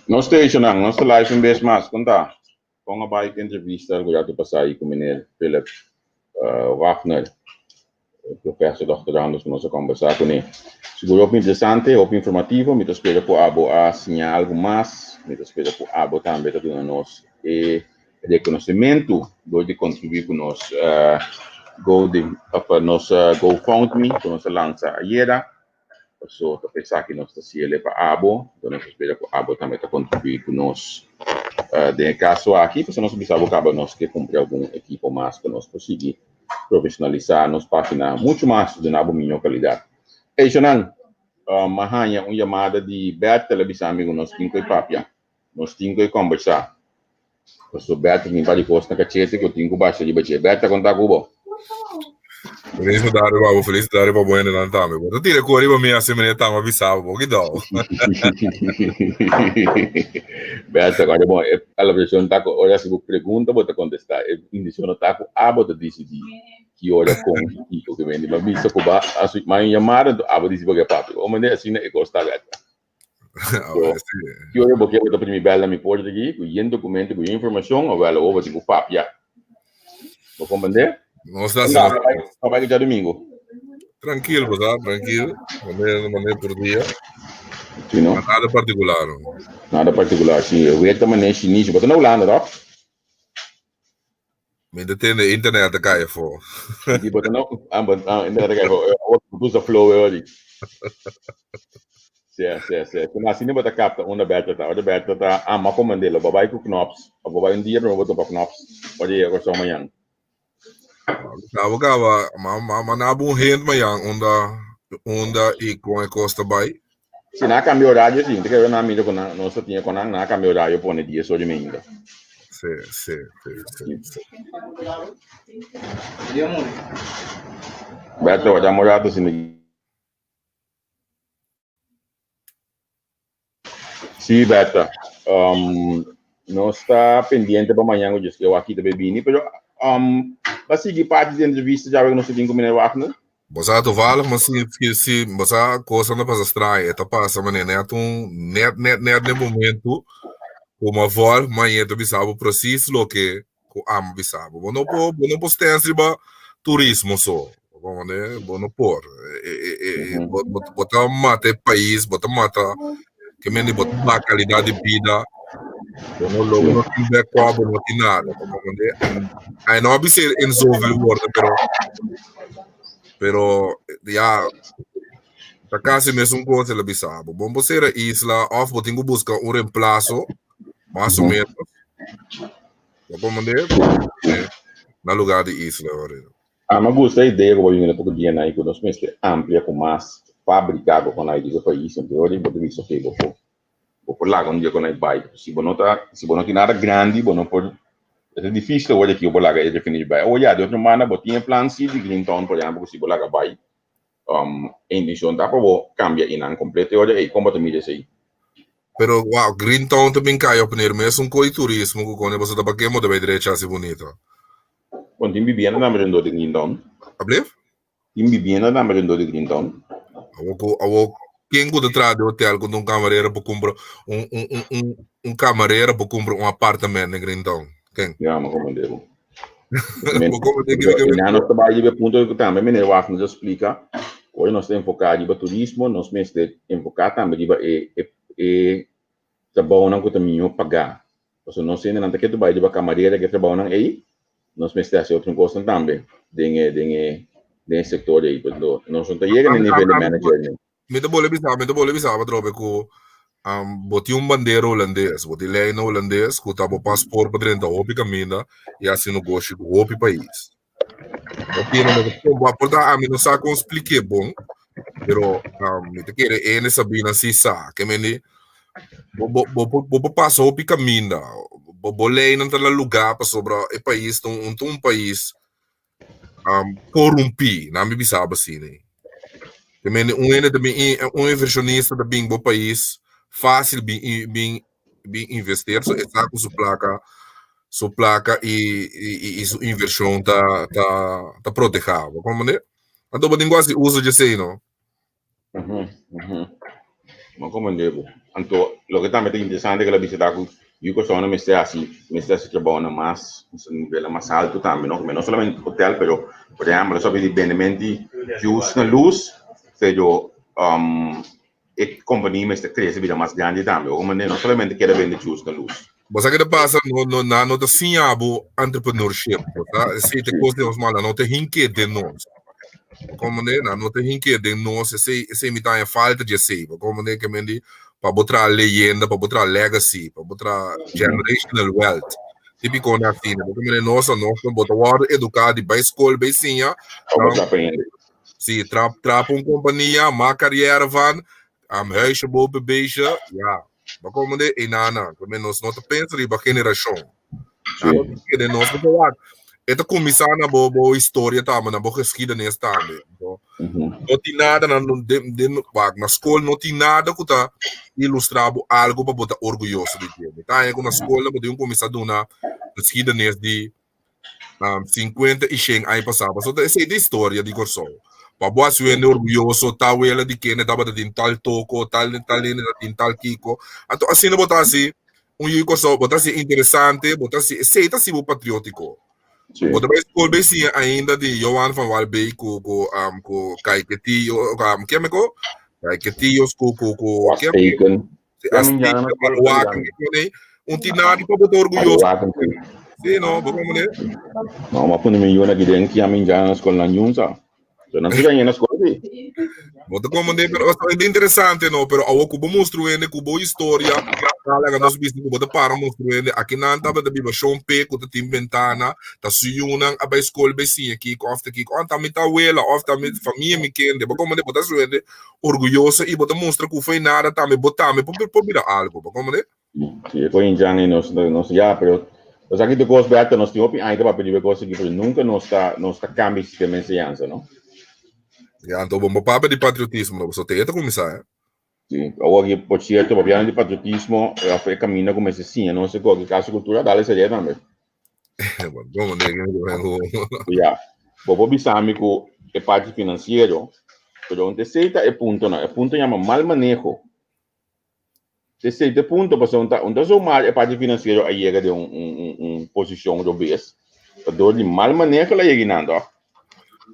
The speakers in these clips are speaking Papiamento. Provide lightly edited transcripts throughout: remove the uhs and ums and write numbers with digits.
Nos stationnan, nos ta live un bes mas. Kon ta? Kon a bai ku entrevista ku ya ta pasa ayi ku meneer Philip Wagner, professor doctorandus ku nos a kombersá kuné. Sigur hopi interesante, hopi informativo. Mi ta spera ku abo a siña algu mas. Mi ta spera ku abo tambe ta duna nos e rekonosementu dor di kontribuí ku nos Go di òf nos GoFundMe ku nos a lansa ayera. Paso ta pa esaki nos ta siele pa abo, enton nos ta spera ku abo tambe ta kontribuí ku nos den e kaso aki, pasobra nos a bisa bo kaba nos ke kumpra algun ekipo mas pa nos por sigui profeshonalisá nos página muchu mas, duna bo mihó kalidat. Ey shonnan, mi a haña un yamada di Bert, el a bisa mi ku nos tin ku e papia, nos tin ku e kòmbersá. Paso Berta tin un par di kos na kachete ku tin ku basha riba dje. Berta, kon ta ku bo? Feliz tarde pa bo, feliz tarde pa bo hendenan tambe. Bo ta tira ku riba mi así meneer tama bisa bo, ki dou? Berta, kòrda bon, e palabrashon ta ku ora si bo pregunta bo ta kontestá. E indishon no ta ku abo ta disidí ki ora kon i kiko. Ke mende mi a bisa ku bo a hasi un yamada, anto abo disi bo ke papia. Bo mende asina e kos ta, Berta. Ah, sí. Ki ora bo ke bo ta primi bel na mi porta aki ku yen documento, ku yen informacion, awel awor bo tin ku papia. Bo comprende? Nos ta Unda, haciendo. pa bai djadomingo. Tranquil, bo sa, tranquil. Mane, mane por dia. Sí, no? Nada particular, no. Nada particular, sí. Weer ta mane shinishi. Bo ta na Hulanda, toch? Mi ta tende internet ta kai afó. Di bo ta no, ah, bo, ah, internet ta kai afó. Awor bo usa flow e ori. Sí, sí, sí. Ku asina bo ta kapta unda Bertha ta. Ora Bertha ta, ah, m'a komand'é lo. Bo bai ku Knops. Of bo bai un dia promé bo topa Knops. Ora yega Kòrsou mañan. Kaba kaba, ma ma ma na un hint mañan unda unda i kon e kos ta bai. Si nan a cambia horario si, te kere nan mira cu nan nos ta tinha con nan, nan a cambia horario pone dies ora y meinda. Si, si, si, si, si. Berto, wak dame un rato si mi. Si, Berta. Um, nos ta pendiente pa mañan cu djes ke wak kita bay bini, pero um, ba sigui parti di entrevista djawe cu nos ta tin cu meneer Wagner? Bo sa toevallig, ma si, si, si, bo sa cosa no pasa straño, e ta pasa manera net un, net, net, net den momento, cu ma volg, ma ta bisa bo precies loke cu amo bisa bo. Bo no por, bo no por stens riba turismo so. Bo mane, bo no por. E, e, e, e, bo, bo, bo ta mata e pais, bo ta mata, ke mende bo ta baha calidad di bida. Bo no lo, bo no tin backup, bo no tin nada. Bo mane, ay no a bisa in zoveel woorden, pero Pero ya ta casi mesun cosa el a bisa bo. Bon bo cera isla of bo tin cu busca un reemplazo, mas o menos. Bo por mande na lugar di isla ora. A mi gusta e idea cu bo bini poco dia na cu nos mester amplia cu mas fabrica cu con di pais. Anto ora bo ta bisa oke bo por Bo por laga un dia ku nan bai. Si bo no ta, si bo no tin nada grandi, bo no por, e ta dificil awor aki bo laga e refinery bai. Awor ya, di otro banda bo tin e plan si di Green Town, por ehempel, ku si bo laga bai, e intencion ta pa bo cambia einan completo. E ora ei, kon bo ta mira esei? Pero wow, Green Town ta bin kai op neer mes un koi turismo ku kone pasobra ta pa ke bo ta bai drecha hasi bunito. Bon, tin bibienda tambe rondó di Green Town. Ablief? Tin bibienda tambe rondó di Green Town. Awor ku awor ken ku ta traha den hotel ku un kamarera por kumpra un un un un un kamarera por kumpra un apartament den Green Town? Ken? Ya, mi komprendé bo. Bo komprendé kiko E nan nos ta bai riba e punto ku tambe meneer Wagner a splika, ora nos ta enfoká riba turismo, nos mester enfoká tambe riba e e e trabounan ku ta mihó pagá. Pasobra nos hendenan ta ketu bai riba kamarera ku e trabounan ei, nos mester hasi otro kosnan tambe den e den e den e sektor ei. Pasobra nos no ta yega na e nivel di manager ni. Mi ta bole bisa, mi ta bole bisa atrobe ku bo tin un bandera hulandes, bo tin leynan hulandes ku ta bo paspoort pa drenta hopi kaminda i hasi negoshi ku hopi pais. Bo tin bo por ta ami no sa kon splik'é bon, pero mi ta kere ene Sabina si sa. Ke mende bo bo bo por bo por pasa hopi kaminda. Bo bo leynan ta na lugá pasobra e pais ta un ta un pais korumpí, nan mi bisa bo asina. Ke mende un hende ta bin un invershonista ta bin bo pais fásil bin bin bin investeer so e sa ku su plaka su plaka i i su invershon ta ta ta protehá bo komprende anto bo tin ku hasi uso dje esei no. Ma comprende bo. Anto, loke tambe ta interesante ku el a bisa ta ku yu Kòrsou nan mester hasi, mester hasi trabounan mas, nivelnan mas altu tambe, no? No solamente hotel, pero por ehèmpel, nos a di bendement di juice na lus, pero e kompania mester krese bira mas grandi tambe. Bo comprende? No solamente keda bende juice na lus. Bo sa ke ta pasa? No, no, nan no ta siña bo entrepreneurship. Bo sa, esei ta e kos di nos mala. No ta hinke den nos. Bo comprende? Nan no ta hinke den nos. Esei, esei mi ta haña falta di esei. Bo comprende? Ke men di, pa bo traha leyenda, pa bo traha legacy, pa bo traha generational wealth. Típico na asina. Bo comprende? Nos, nos, bo ta wòrdu eduká di bai skol, bai siña. Pa bo traha pa hende. Si, tra, traha pa un kompania, maak carrière van, huisje, boven, beestje, ja. Bo comprende? E nana, porque nos no ta pensa riba generashon. Sí. Kende nos no ta wak. E ta kuminsá na bo bo historia tambe, na bo geschiedenis tambe. No, no tin nada na no den den wak na skol no tin nada ku ta ilustrá bo algo pa bo ta orguyoso di dje. Mi ta haña ku na skol nan bo tin ku kuminsá duna geschiedenis di 50 i 100 aña pasá. Pasobra esei ta historia di Kòrsou. Pa bo hasi hende orguyoso, tal wela di kende tabata tin tal toko, tal tal hende ta tin tal kiko. Anto asina bo ta hasi un yu di Kòrsou, bo ta hasi interesante, bo ta hasi, esei ta hasi bo patriótiko. Bo ta bai skol bai siña ainda di Johan van Walbeek ku ku ku Caiquetio, ken mi ko? Caiquetios ku ku ku ken? Azteken. Azteken, Aruakan, un tin nada pa bo ta orguyoso. Sí, no, bo como ne? No, ma pone mi yuna giden ki amin jana na skol nan yun sa. So nan siga na skol si. Bo ta como ne, pero é interesante no, pero awo ku bo mostro hende ku bo historia, talaga nos bisa ku bo ta para mostro hende, aki nan tabata biba shon pe ku ta tin bentana, ta su yunan a bai skol bai siña kiko of ta kiko, oh ta mi ta abuela of ta mi famia mi kende, bo como ne, bo ta su hende orguyoso i bo ta mustra ku foi nada tambe bo tambe por por bira algo, bo como ne? Sí, e koin jan ei nos nos ya, pero nos aki tur kos Berto, nos tin hopi aña ta papia riba e kos aki, pero nunka nos ta nos ta kambia e sistema di enseñansa, no? Ya, anto bo papia di patriotismo, no, pasobra te e ta kuminsá, eh. Sí, awor aki, por sierto, papiando di patriotismo, e kaminda ku mester siña nos e koki Kas di Kultura, dale seria tambe. Bon, Ya, bo por bisa mi ku e parti finansiero, pero un esei ta e puntonan, e punto yama mal maneho. Esei ta e punto, pasobra un ta un ta zomaar e parti finansiero a yega den un un un posishon robes, pa dor di mal maneho el a yega einan tòg.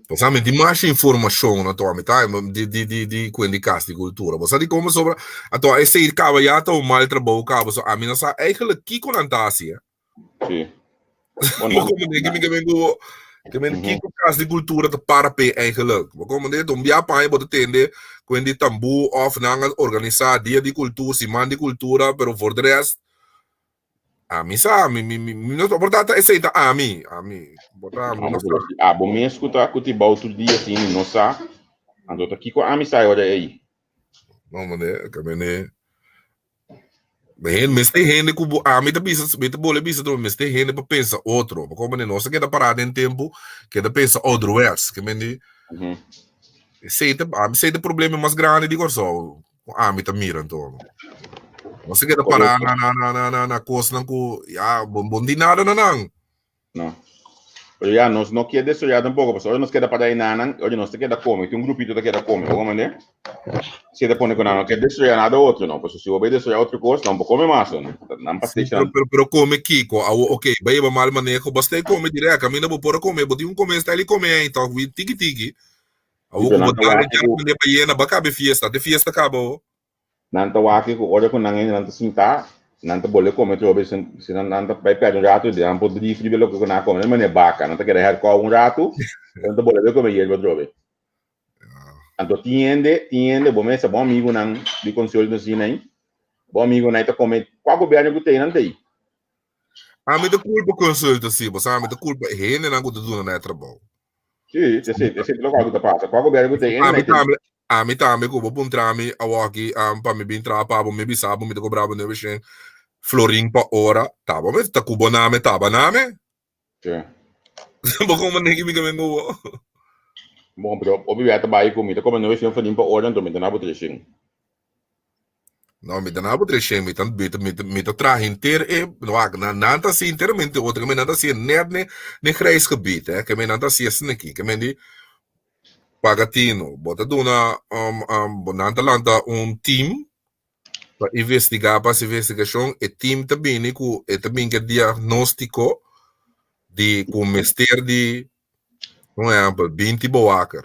Bo sa mi tin masha informashon na to mi ta di di di di kuen di kas di kultura. Bo sa di komo sobra ato esei kaba ya ta un mal trabou kaba so ami no sa eigenlijk kiko nan ta hasi. Sí. Bueno, como de que me go que men kiko kas di kultura ta para pe eigenlijk. Bo como de don bia pa bo tende kuen di tambu of nan a organisa dia di kultura, siman di kultura, pero voor de rest ami sa mi mi mi mi no por ta esei ta ami, ami. Bo ta mi no sa. Abo mes ku ta ku ti bou tur dia sin mi no sa. Anto ta kiko ami sa e ora ei. No mane, ke mene Hende, mester hende ku bo, ami ta bisa, mi ta bole bisa trobe, mester hende pa pensa otro. Pa komprende, nos ta keda pará den tempu, keda pensa ouderwets. Ke mende, esei ta, ami esei ta problema mas grandi di Kòrsou, ku ami ta mira anto. Nos ta keda pará na na na na na na kosnan ku, ya, bo bo no tin nada na nan. No. Pero ya, nos no kier desoyá tampoco, pasobra ora nos keda para enanan, ora nos ta keda come, tin un grupito ta keda come, bo comprende? Si ta pone cu nan no kier desoyá nada otro, no, pasobra si bo bay desoyá otro cos, nan por come mas, no. Nan Sí, pastecha pero, pero, pero come kiko? Awo, ok, bay yeba mal maneho, basta e come direct, caminda bo por a come, bo tin un come style y come ahí, toch, wi tiki tiki. Sí, Awo pero cu bo nan ta dale wak ya cu, pa yena, ba cabe fiesta, te fiesta caba, oh. Nan ta wak ku ora ku nan hende nan ta sintá, nan ta bole kome trobe, si si nan nan ta bai pèrdè un ratu, nan por drif riba loke ku nan a kome, nan manera baka, nan ta keda hèrkò un ratu, nan ta bole bai kome yerba trobe. Anto tin hende, tin hende, bo mester bon amigunan di konsulto asina ei, bon amigunan ei ta kome kua gobièrnu ku t'ei nan t'ei. Ami ta kulpa konsulto si, bo sa ami ta kulpa e hendenan ku ta duna nan e trabou. Sí, esei, esei ta loke ku ta pasa. Kua gobièrnu ku t'ei, Ami hende nan t'ei. tambe, ami tambe ku bo puntra mi awoki pa mi bin traha pa bo, mi bisa bo mi ta kobra bo 900 florin pa ora, ta bo mes, ta ku bo name, taba name. Sí. Bo komo negi mi kamen ku bo. Bon, pero hopi bia ta bai ku mi ta kobra 900 florin pa ora, anto mi ta na bo 300. No, mi ta na bo 300, mi ta, mi ta, mi ta, mi ta traha henter e, wak, nan, nan ta hasi enteramente otro, ke men nan ta hasi net ne, ne grijs gebied, hè, ke men nan ta hasi esaki aki, ke men di paga tino, bo ta duna, um, um, bo nan ta lanta un team. Pa investigá, pa hasi investigashon, e tim ta bini ku e ta bin ku e diagnóstiko di ku mester di, un ehèmpel, 20 bewaker.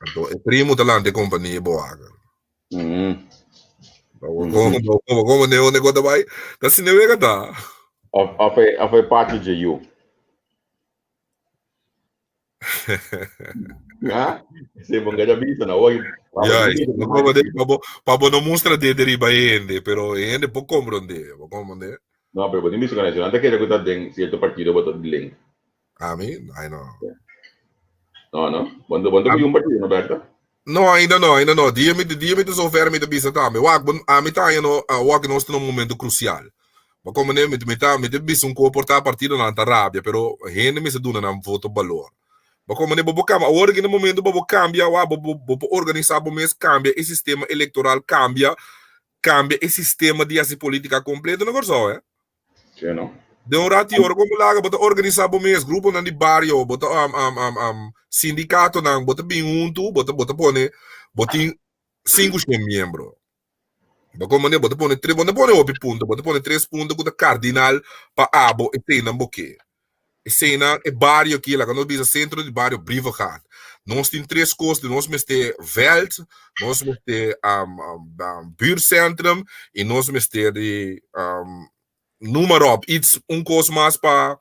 Anto e primo ta lanta e kompania bewaker. Komo komo ne onde kota bai? Ta asina wega ta. Of e parti dje yu. Ha? Se bon gaja bisa na hoy. Ja, pa bo pa bo no mustra dede riba hende, pero hende por comprende, por comprende. No, pero bo tin bisa con eso. Nan ta kere ku ta den cierto partido bo ta link. Ami? Ai no. No, no. Bon bon ta un partido, no Berta? No, ainda no, ainda no. Dia mi dia mi ta zover mi ta bisa tambe. Wak, bon, ami ta haña no, awor nos ta na un momento crucial. Bo comprende? Mi mi ta mi ta bisa un ko por ta partidonan ta rabia, pero hende mester duna nan voto balor. Bo comprende? Bo por cambia, awor aki na momento pa bo cambia, wak, bo bo bo por organisa bo mes, cambia e sistema electoral, cambia cambia e sistema di hasi politica completo na Kòrsou, eh. Sí, no? Den un rati ora ku bo laga bo ta organisá bo mes, gruponan di bario, bo ta sindikatonan, bo ta bin huntu, bo ta bo ta pone, bo tin 500 miembro. Bo komprendé? Bo ta pone tres, bo no ta pone hopi punto, bo ta pone tres punto ku ta kardinal pa abo eseinan bo ke. Eseinan e bario aki, laga nos bisa sentro di bario Brievengat. Nos tin tres kos, nos mester vèlt, nos mester buurtcentrum i nos mester di noem maar op, iets, un kos mas pa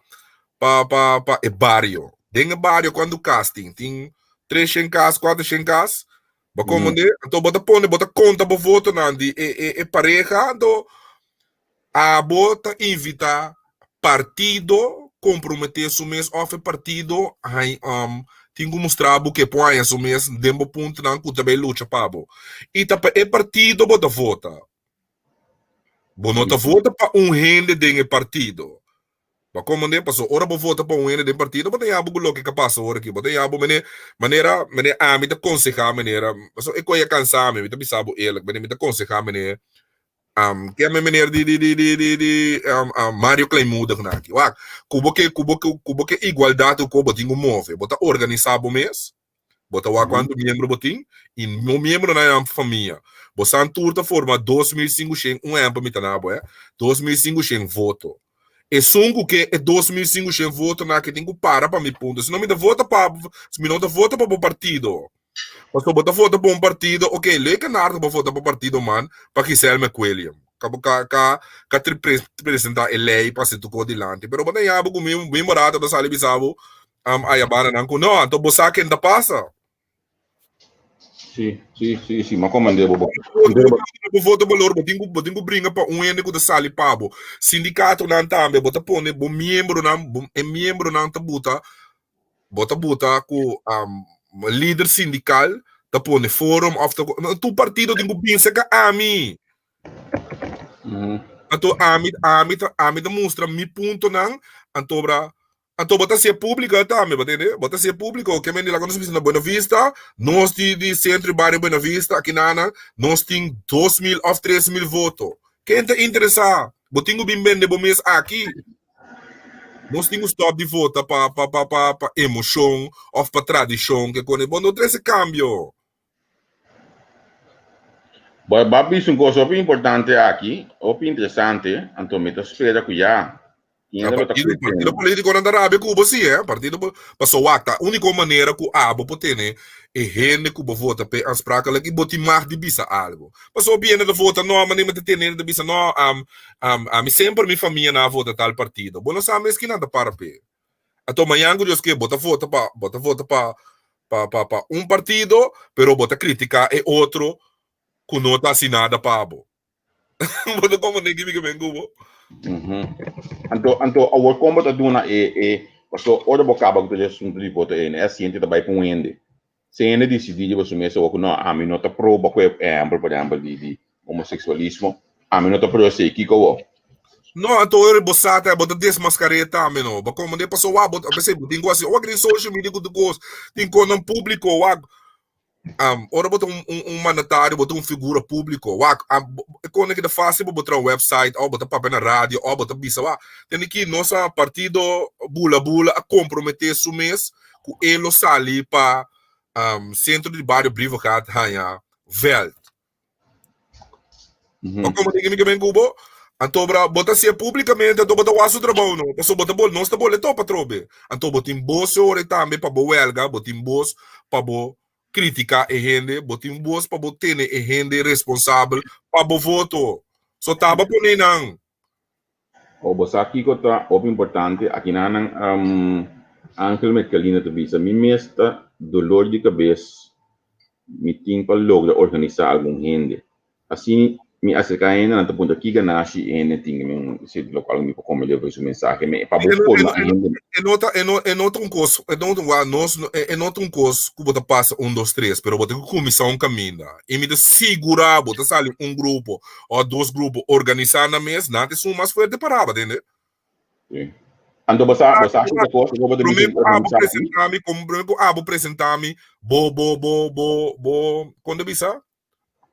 pa pa pa e bario. Den e bario kuantu kas tin? Tin 300 kas, 400 kas? Bo komprendé? Anto bo ta pone, bo ta konta bo votonan di e e e pareha, anto Abo ta invita partido compromete su mes of e partido tin cu mustra bo ke por haña su mes den bo puntonan cu ta bay lucha pa bo. Y ta pa e partido bo ta vota. Bo no ta vota pa un hende den e partido. Bo a comprende? Pasobra ora bo vota pa un hende den partido bo ta yaba cu loke ka pasa ora aki. Bo ta yaba mene manera mene ami ta conseha manera pasobra e coy a cansa mi, mi ta bisa bo eerlijk mene mi ta conseha mene Um, ke me meneer di di di di di di um, um, Mario Kleinmoedig na aki. Wak, ku bo ke ku bo ke ku bo ke igualdad ku bo tin ku move. Bo ta organisa bo mes. Bo ta wak kuantu miembro bo tin i no miembro na nan famia. Bo san tur ta forma 2500, un ehempel mi ta na bo, eh. 2500 voto. Esun ku ke e 2500 voto na aki tin ku para pa mi punto. Si no mi ta vota pa mi no ta vota pa bo partido. Pasobra bo ta vota pa un partido, ok, leuk en aardig bo vota pa partido man pa Giselle McWilliam. Ka bo ka ka ka tri presenta e ley pa hasi tuko dilanti. Pero bo ta yaba ku mi mi morato ta sali bisa bo um, ayabana nan ku no, anto bo sa ken ta pasa. Sí, sí, sí, sí, ma komandé bo bo. Bo voto balor, bo tin ku bo tin ku bringa pa un hende ku ta sali pa bo. Sindikatonan tambe, bo ta pone bo miembronan, bo e miembronan ta buta Bo ta buta ku lider sindikal ta pone forum of ta tur partido tin ku binse ka ami. Anto ami ami ta ami ta mustra mi puntonan anto bra anto bo ta hasié públiko tambe bo ta hende bo ta hasié públiko ke men di laga nos bisa na Buena Vista nos di di sentro di bario Buena Vista akinana nos tin 2000 of 3000 voto ken ta interesá bo tin ku bin bende bo mes aki. Nos tin ku stòp di vota pa pa pa pa pa emoshon òf pa tradishon ke kone. Bo no trese kambio. Bo a bisa un kos hopi importante aki, hopi interesante, anto mi ta spera ku ya tin hende lo ta Partido, partido politikonan ta rabia ku bo si, eh. Partido paso wak ta úniko manera ku abo por tene e hende ku bo vota p'e aansprakelijk i bo tin mag di bisa algu. Pasobra hopi hende ta vota no, manera mi ta tende hende ta bisa no, Ami semper mi famia nan a vota tal partido. Bo no sa mes kinan ta para p'e. Anto mañan ku Dios ke bo ta vota pa bo ta vota pa pa pa pa un partido, pero bo ta kritika e otro ku no ta hasi nada pa bo. Bo ta komprende ki mi ke men ku bo? Anto anto awor kon bo ta duna e e paso ora bo kaba ku tur e asuntu di voto ei, e asiente ta bai pa un hende. Si hende disidí riba su mes awor ku no, ami no ta proba ku e ehèmpel, por ehèmpel, di di homoseksualismo, ami no ta proba esei, kiko awor? No, anto ora bo sa ta, bo ta desmaskar'é tambe no. Bo komprendé? Pasobra wak, bo ta p'esei bo tin ku hasi, wak den social media ku tur kos, tin konan públiko, wak, ora bo ta un un un mandatario, bo ta un figura públiko, wak, e kos nan ki ta fásil pa bo traha un website òf bo ta papia na radio òf bo ta bisa, wak, tende ki nos a partido Bula Bula a komprometé su mes ku e lo sali pa sentro di bario Brievengat haña vèlt. Pa como tin mi ben cubo, anto bra bo ta hacié públicamente, anto bo ta wak su trabou no. Paso bo ta bol, nos ta bole topa atrobe. Anto bo tin bos e ora tambe pa bo welga, bo tin bos pa bo critica e hende, bo tin bos pa bo tene e hende responsabel pa bo voto. So taba pone nan. O bo sa kiko ta hopi importante? Akinanan Angel Merkelina ta bisa, Mi mes ta dolor di kabes mi tin pa logra organisá algun hende. Asina mi aserká hende, nan ta puntra ki ganashi e hende tin. Mi un sirtu lokual mi por komprendé for su mensahe. Mi pa bo forma e hende. E no ta, e no, e no ta un kos, e no ta, wak, nos, e no ta un kos ku bo ta pasa un, dos, tres, pero bo tin ku kuminsá un kaminda. I mi ta sigurá bo ta sali un grupo o dos grupo organisá nan mes, nan ta esun mas fuerte pará, bo tende? Sí. Anto bo sa, bo sa ku ta kos ku bo ta Promé ku abo presentá mi, komo promé ku abo presentá mi bo, bo, bo, bo, bo, kon ta bisa?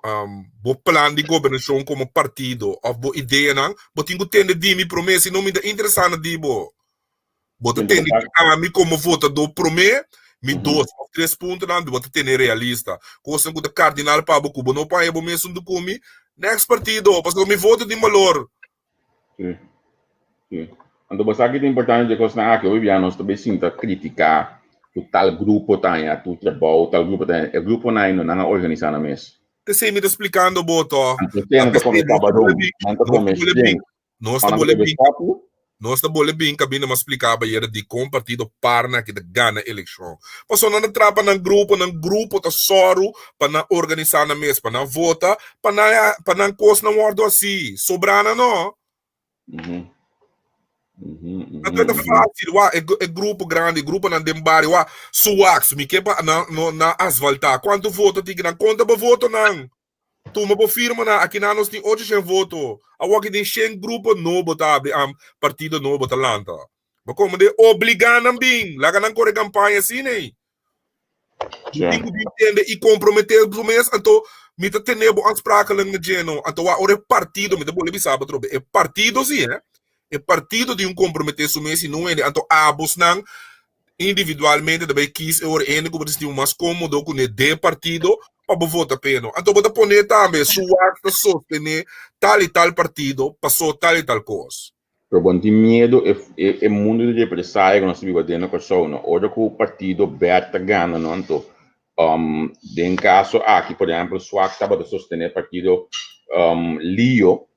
Um, bo plan di gobernashon komo partido òf bo ideanan, bo tin ku tende di mi promé, si no mi ta interesá na di bo. Bo ta tende di ami komo votadó promé, mi dos òf tres puntonan bo ta tene realista. Kosnan ku ta kardinal pa bo ku bo no por haña bo mesun ta ku mi, next partido, pasobra mi voto tin balor. Sí, sí. Anto bo sa ki ta importante dje kosnan aki, hopi bia nos ta bay sinta kritiká ku tal grupo ta haña tur trabou, tal grupo ta haña, e gruponan ei no nan a organisá nan mes. P'esei mi ta splikando bo tòg. Anto te nan ta kome tabarón, nan ta kome shen. Nos ta bole bin, nos ta bole bin kabinda mas spliká bayera dikon partido Parna ki ta gana elekshon. Pasobra nan ta traha pa nan grupo, nan grupo ta sòru pa nan organisá nan mes, pa nan vota, pa nan pa nan kosnan wòrdu hasí. Sobrá nan no. Anto e ta fásil, wak, e e grupo grandi, gruponan den bario, wak, Suaks, mi ke pa nan no nan asfaltá. Kuantu voto tin ki nan? Konta bo votonan. Tuma bo firma na akinan nos tin ocho shen voto. Awor aki tin shen grupo nobo ta abri am partido nobo ta lanta. Bo como de obliga nan bin, laga nan kore kampaña asina ei. Bo tin ku bin tende i komprometé bo mes, anto mi ta tene bo aansprakelijk na dje no. Anto wak ora e partido, mi ta bolbe bisa bo atrobe, e partido si eh, e partido tin ku komprometé su mes i no hende. Anto abosnan Individualmente ta bay kies e ora hende cu bo ta sinti bo mas comodo cune den partido pa bo vota p'e no. Anto bo ta pone tambe su wak ta sostene tal y tal partido paso tal y tal cos. Pero bo no tin miedo e e mundo di represalia cu nos ta biba den na Kòrsou no. Ora cu partido bèt ta gana no anto den caso aki por ehempel swak tabata sostene partido Lio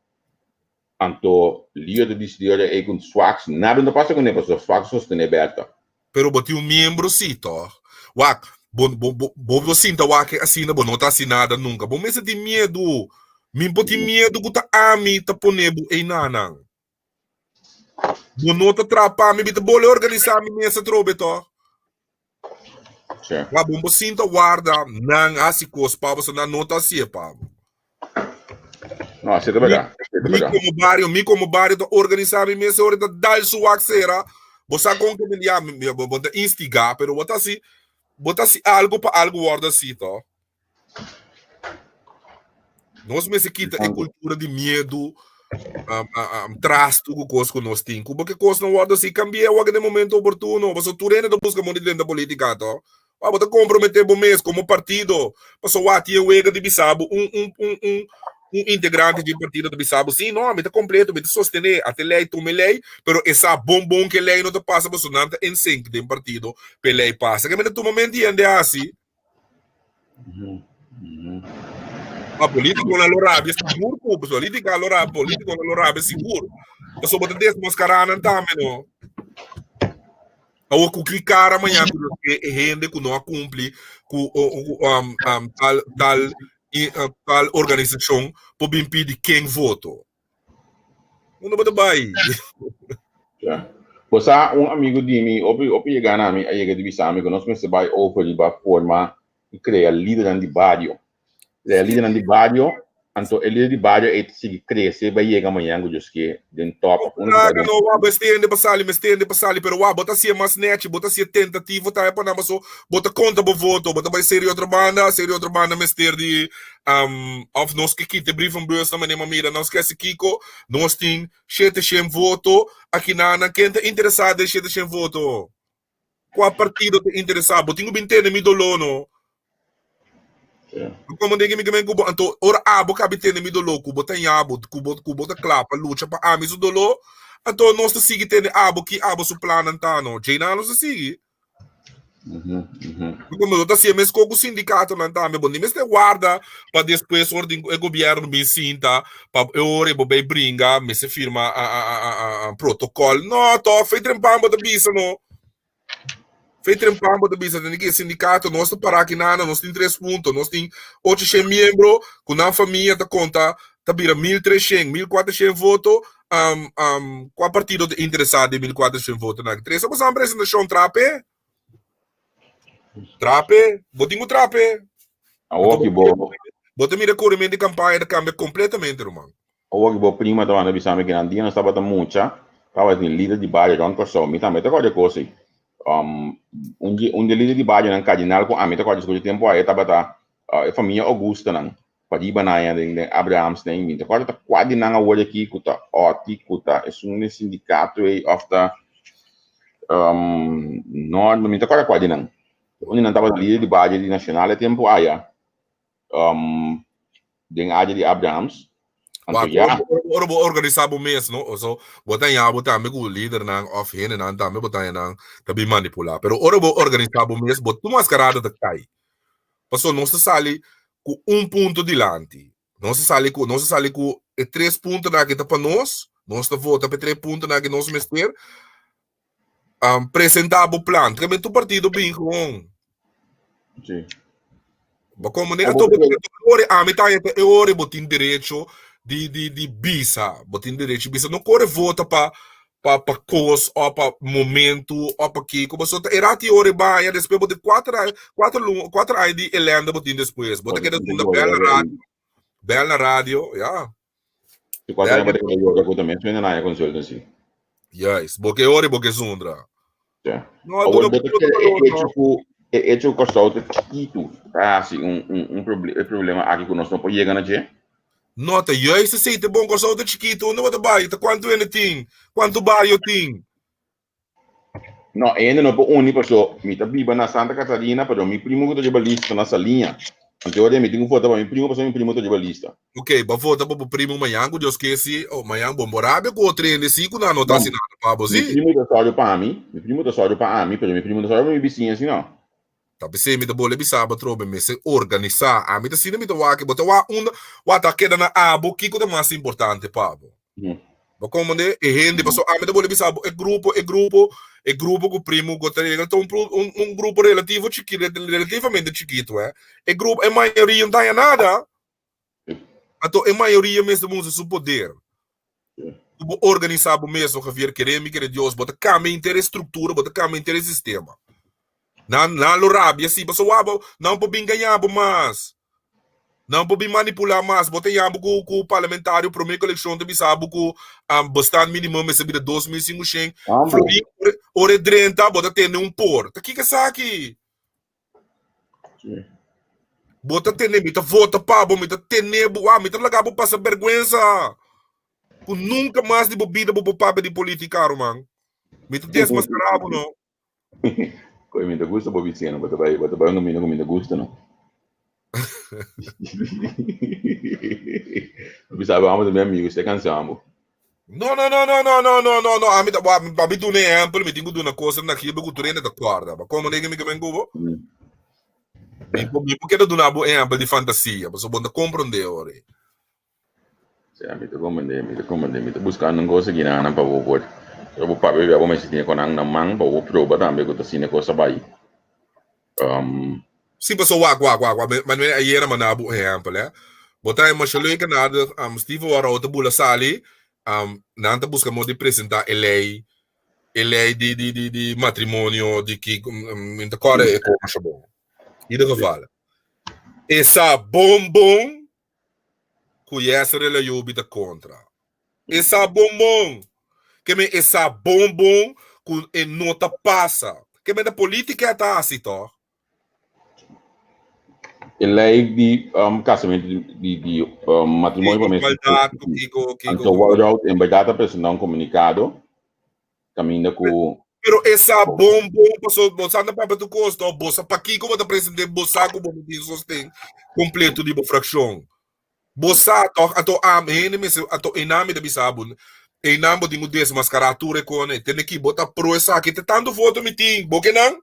Anto Lio ta disidí ora ei ku Swax nada no ta pasa kuné pasobra Swax sostené Bertha. Pero bo tin un miembro sí, tòg? Wak, bo bo bo bo por sinta wak asina, bo no ta hasi nada nunka. Bo mester tin miedu. Mi por tin miedu ku ta ami ta pone bo einanan. Bo no ta traha pa mi, mi ta bole organisá mi mes atrobe, tòg? Sí. Wak, bo por sinta warda nan hasi kos pa bo, so nan no ta hasié pa bo. No, así ta verdad. Así ta Mi verdad. como barrio, mi como barrio ta organisa mi mes ora ta dal su wak sera. Bo sa con que mi ya, mi, bo, bo ta instiga, pero bo ta hasi, bo ta hasi algo pa algo wordo hasi, to. Nos mester kita e cultura di miedu, um, um, trasto ku kos ku nos tin. Ku porque kos no wordo hasi, cambia wak den momento oportuno. Paso tur hende ta busca mondi drenta politica, to. Wak, bo ta komprometé bo mes komo partido. Pasobra wak tin e wega di bisa bo un un un un un integrante di partido ta bisa bo, sí, no, mi ta kompleto, mi ta sostené, ata e lei tuma e lei, pero e sa bon bon ku e lei no ta pasa pasobra nan ta en sync den partido pa e lei pasa. Ke mester tuma mente hende hasi. Ma politikonan lo rabia sigur ku bo, politika lo rabia, politikonan lo rabia sigur. Pasobra bo ta desmaskará nan tambe, no? Awor ku ki kara mañana ku nos ke e hende ku no a kumpli ku um, um, tal tal tal organisashon por bin pidi ken voto? Unda bo ta bai? Ja. Bo sa un amigo di mi, hopi hopi yega na mi, a yega di bisa mi ku nos mester bai over riba forma di krea lidernan di bario. Krea lidernan di bario, anto e lider di bario ei ta sigui krese bai yega mañan ku Dios ke den top of unda ku bai Laga den. no, wak, bo estende pa sali, mi estende pa sali, pero wak, bo ta hasié mas nechi, bo ta hasié tentativo tambe pa nan, paso bo ta konta bo voto, bo ta bai serie otro banda, serie otro banda mester di, um, of nos ke kita e brievenbus na manera mi a mira, nos ke hasi kiko, nos tin shete shen voto, aki nan, ken ta interesá den shete shen voto? Kua partido ta interesá? Bo tin ku bin tende mi doló, no? Como den mi kemen ku bo anto ora abo kabi tende mi doló ku bo ta ña bo ku bo ku bo ta kla pa lucha pa ami su doló anto nos ta sigui tende abo ki abo su plannan ta no djeinan nos ta sigui. Como no ta hasié meskos ku sindikatonan tambe bo ni mester warda pa despues ora di e gobierno bin sinta pa e ora bo bay bringa mester firma protocol no to fe trempan bo ta bisa no. Fe trempan bo ta bisa tene ki sindikato nos ta para aki nana nos tin tres punto nos tin 800 miembro ku nan famia ta konta ta bira 1300 1400 voto um, um, kua partido ta interesá den 1400 voto nan trese bo san presentashon trape trape bo tin ku trape Awor ki bo bo ta mira koremen di kampaña ta kambia kompletamente ruman. Awor ki bo prima ta manda bisa mi ki nan dia nos tabata mucha, tabatin lider di bario rond Kòrsou. Mi tambe ta kòrda e kos ei. Um, un di un di e lider di barionan kardinal ku ami ta kòrda skucha tempu aye tabata uh, e famia Augustanan, pariba nan aya den den Abrahamsnan. Mi ta kòrda ta kua di nan awor aki ku ta Otty, ku ta esun den sindikato ei òf ta um, Norman, mi ta kòrda kua di nan. Un di nan tabata lider di bario di Nacional e tempu aya. Um, den área di Abrahams. Anto ya. Ora bo organisa bo mes, no? Oso, bo ta ya bo tambe ku lidernan of hendenan tambe bo ta nan ta bin manipula. Pero ora bo organisa bo mes, bo tu mascarada ta kai. Paso nos ta sali ku un punto dilanti. Nos ta sali ku, nos ta sali ku e tres puntonan aki ta pa nos. Nos ta vota pa e tres puntonan aki nos mester. Um, presenta bo plan. Tremendo tu partido bin gewoon. Sí. Bo como ne ato bo ore a mi ta e ore bo tin derecho di di di bisa, bo tin derecho bisa. No corre vota pa pa pa cos o pa momento o pa kiko, bo so ta era ti ore baña después bo tin cuatro cuatro cuatro aña di elende bo tin después. Bo ta keda zunda bel na radio, bel na radio, ja. Ti cuatro aña bo ta keda yora cu también suena na consultancy. Juist, bo ke ora y bo ke zundra. Ja. No, Awor, bo ta kere e hecho ku e hecho ku Kòrsou ta chikitu ta hasi un un un proble e problema aki ku nos no por yega na dje? No, ta juist esei ta bon Kòrsou ta chikitu, unda bo ta bai? Ta kuantu hende tin? Kuantu bario tin? No, e hende no por uni paso mi ta biba na Santa Catarina pero mi primo ku ta riba lista ta na Saliña. Anto ora mi tin ku vota pa mi primo pasobra mi primo ta riba lista. Ok, bo vota pa bo primo mañan ku Dios ke si, oh mañan bo bo rabia ku otro hende si ku nan no ta hasi nada pa bo si. Mi primo ta sòru pa mi, mi primo ta sòru pa ami pero mi primo no ta sòru pa mi bisiña si no. Ta p'esei mi ta bole bisa bo atrobe mester organisá. Ami ta asina mi ta wak, bo ta wak unda wak ta keda na abo kiko ta mas importante pa bo. Bo komprende? E hende, pasobra ami ta bole bisa bo e grupo, e grupo, e grupo ku primo ku ta regla ta un un un grupo relativo chiki relativamente chikitu eh. E grupo, e mayoria no ta haña nada. Anto e mayoria mester mustra su poder. Ku bo organisá bo mes, no Javier, kere mi kere Dios, bo ta kambia henter e struktura, bo ta kambia henter e sistema. Nan, nan lo rabia si, pasobra wak bo, nan por bin gaña bo mas. Nan por bin manipulá mas. Bo ta yama ku ku parlamentario promé ku elekshon ta bisa bo ku um, bestand minimum mester bira 2500. Ambo. Florin, ora, ora e drenta, bo ta tende un por. Ta kiko esaki? Bo ta tene, mi ta vota pa bo, mi ta tene bo, ah, mi ta laga bo pasa bergwensa. Ku nunka mas di bo bida bo por papia di politica, ruman. Mi ta desmascara bo, no. Koe mi ta gusta bo bisiña, bo ta bai, bo ta bai un camino ku mi ta gusta, no. Bo bisa bo amo ta mi amigo, se cansa bo. No, no, no, no, no, no, no, no, no. Ami ta, pa mi duna ehempel, mi tin ku duna kosnan na Gibe ku tur hende ta kòrda. Ba komo nega mi ke men ku bo? Mi por, mi por keda duna bo ehempel di fantasia, pasobra bo no ta komprondé ora ei. Sí, mi ta komprondé, mi ta komprondé. Mi ta buskando un kos aki nan pa bo por, ora bo papia bia bo mester tin e konan na man pa bo proba tambe ku ta asina e kos a bai. Um, Sí, paso wak, wak, wak, wak. Manuel ayer a manda bo un ehempel, eh. Bo ta masha leuk en aardig, um, Steve Warau ta bula sali, um, nan ta busca modo di presenta e ley, e ley di, di, di, di matrimonio, di ki, um, mi ta kòrda e ko masha bon. In ieder geval, e sa bon bon ku Yester Elayobi ta kontra. E sa bon bon. Ke men e sa bon bon ku e no ta pasa. Ke men ta politica ta hasi toch? E lei di um, casamentu di, di, di um, matrimonio pa mes. Igualdad ku kiko kiko. Anto Walrout en berdad a presenta un comunicado caminda ku. Pero e sa bon bon paso bo sa na papia tu kos to bo sa pakiko bo ta presente bo sa ku bo no tin sosten kompleto di bo frakshon. Bo sa toch anto am hende mester anto einan mi ta bisa bo einan bo tin ku desmaskará tur e kone tende ki bo ta pro esaki te tantu voto mi tin bo ke nan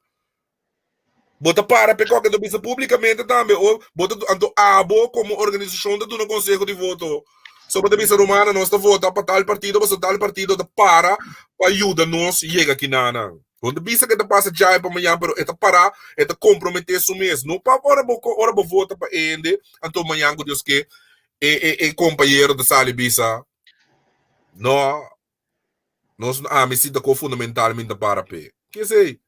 bo ta para p'e koke ta bisa publikamente tambe o bo ta anto abo komo organisashon ta duna konseho di voto so bo ta bisa rumannan nos ta vota pa tal partido pasobra tal partido ta para pa yuda nos yega kinanan. Bo no ta bisa ku e ta pasa djai pa mañan, pero e ta pará, e ta komprometé su mes. No pa ora bo ora bo vota pa e hende, anto mañan ku Dios ke e e e kompañero ta sali bisa, No, nos ami si ta ko fundamental mi ta para p'e. Ke esei?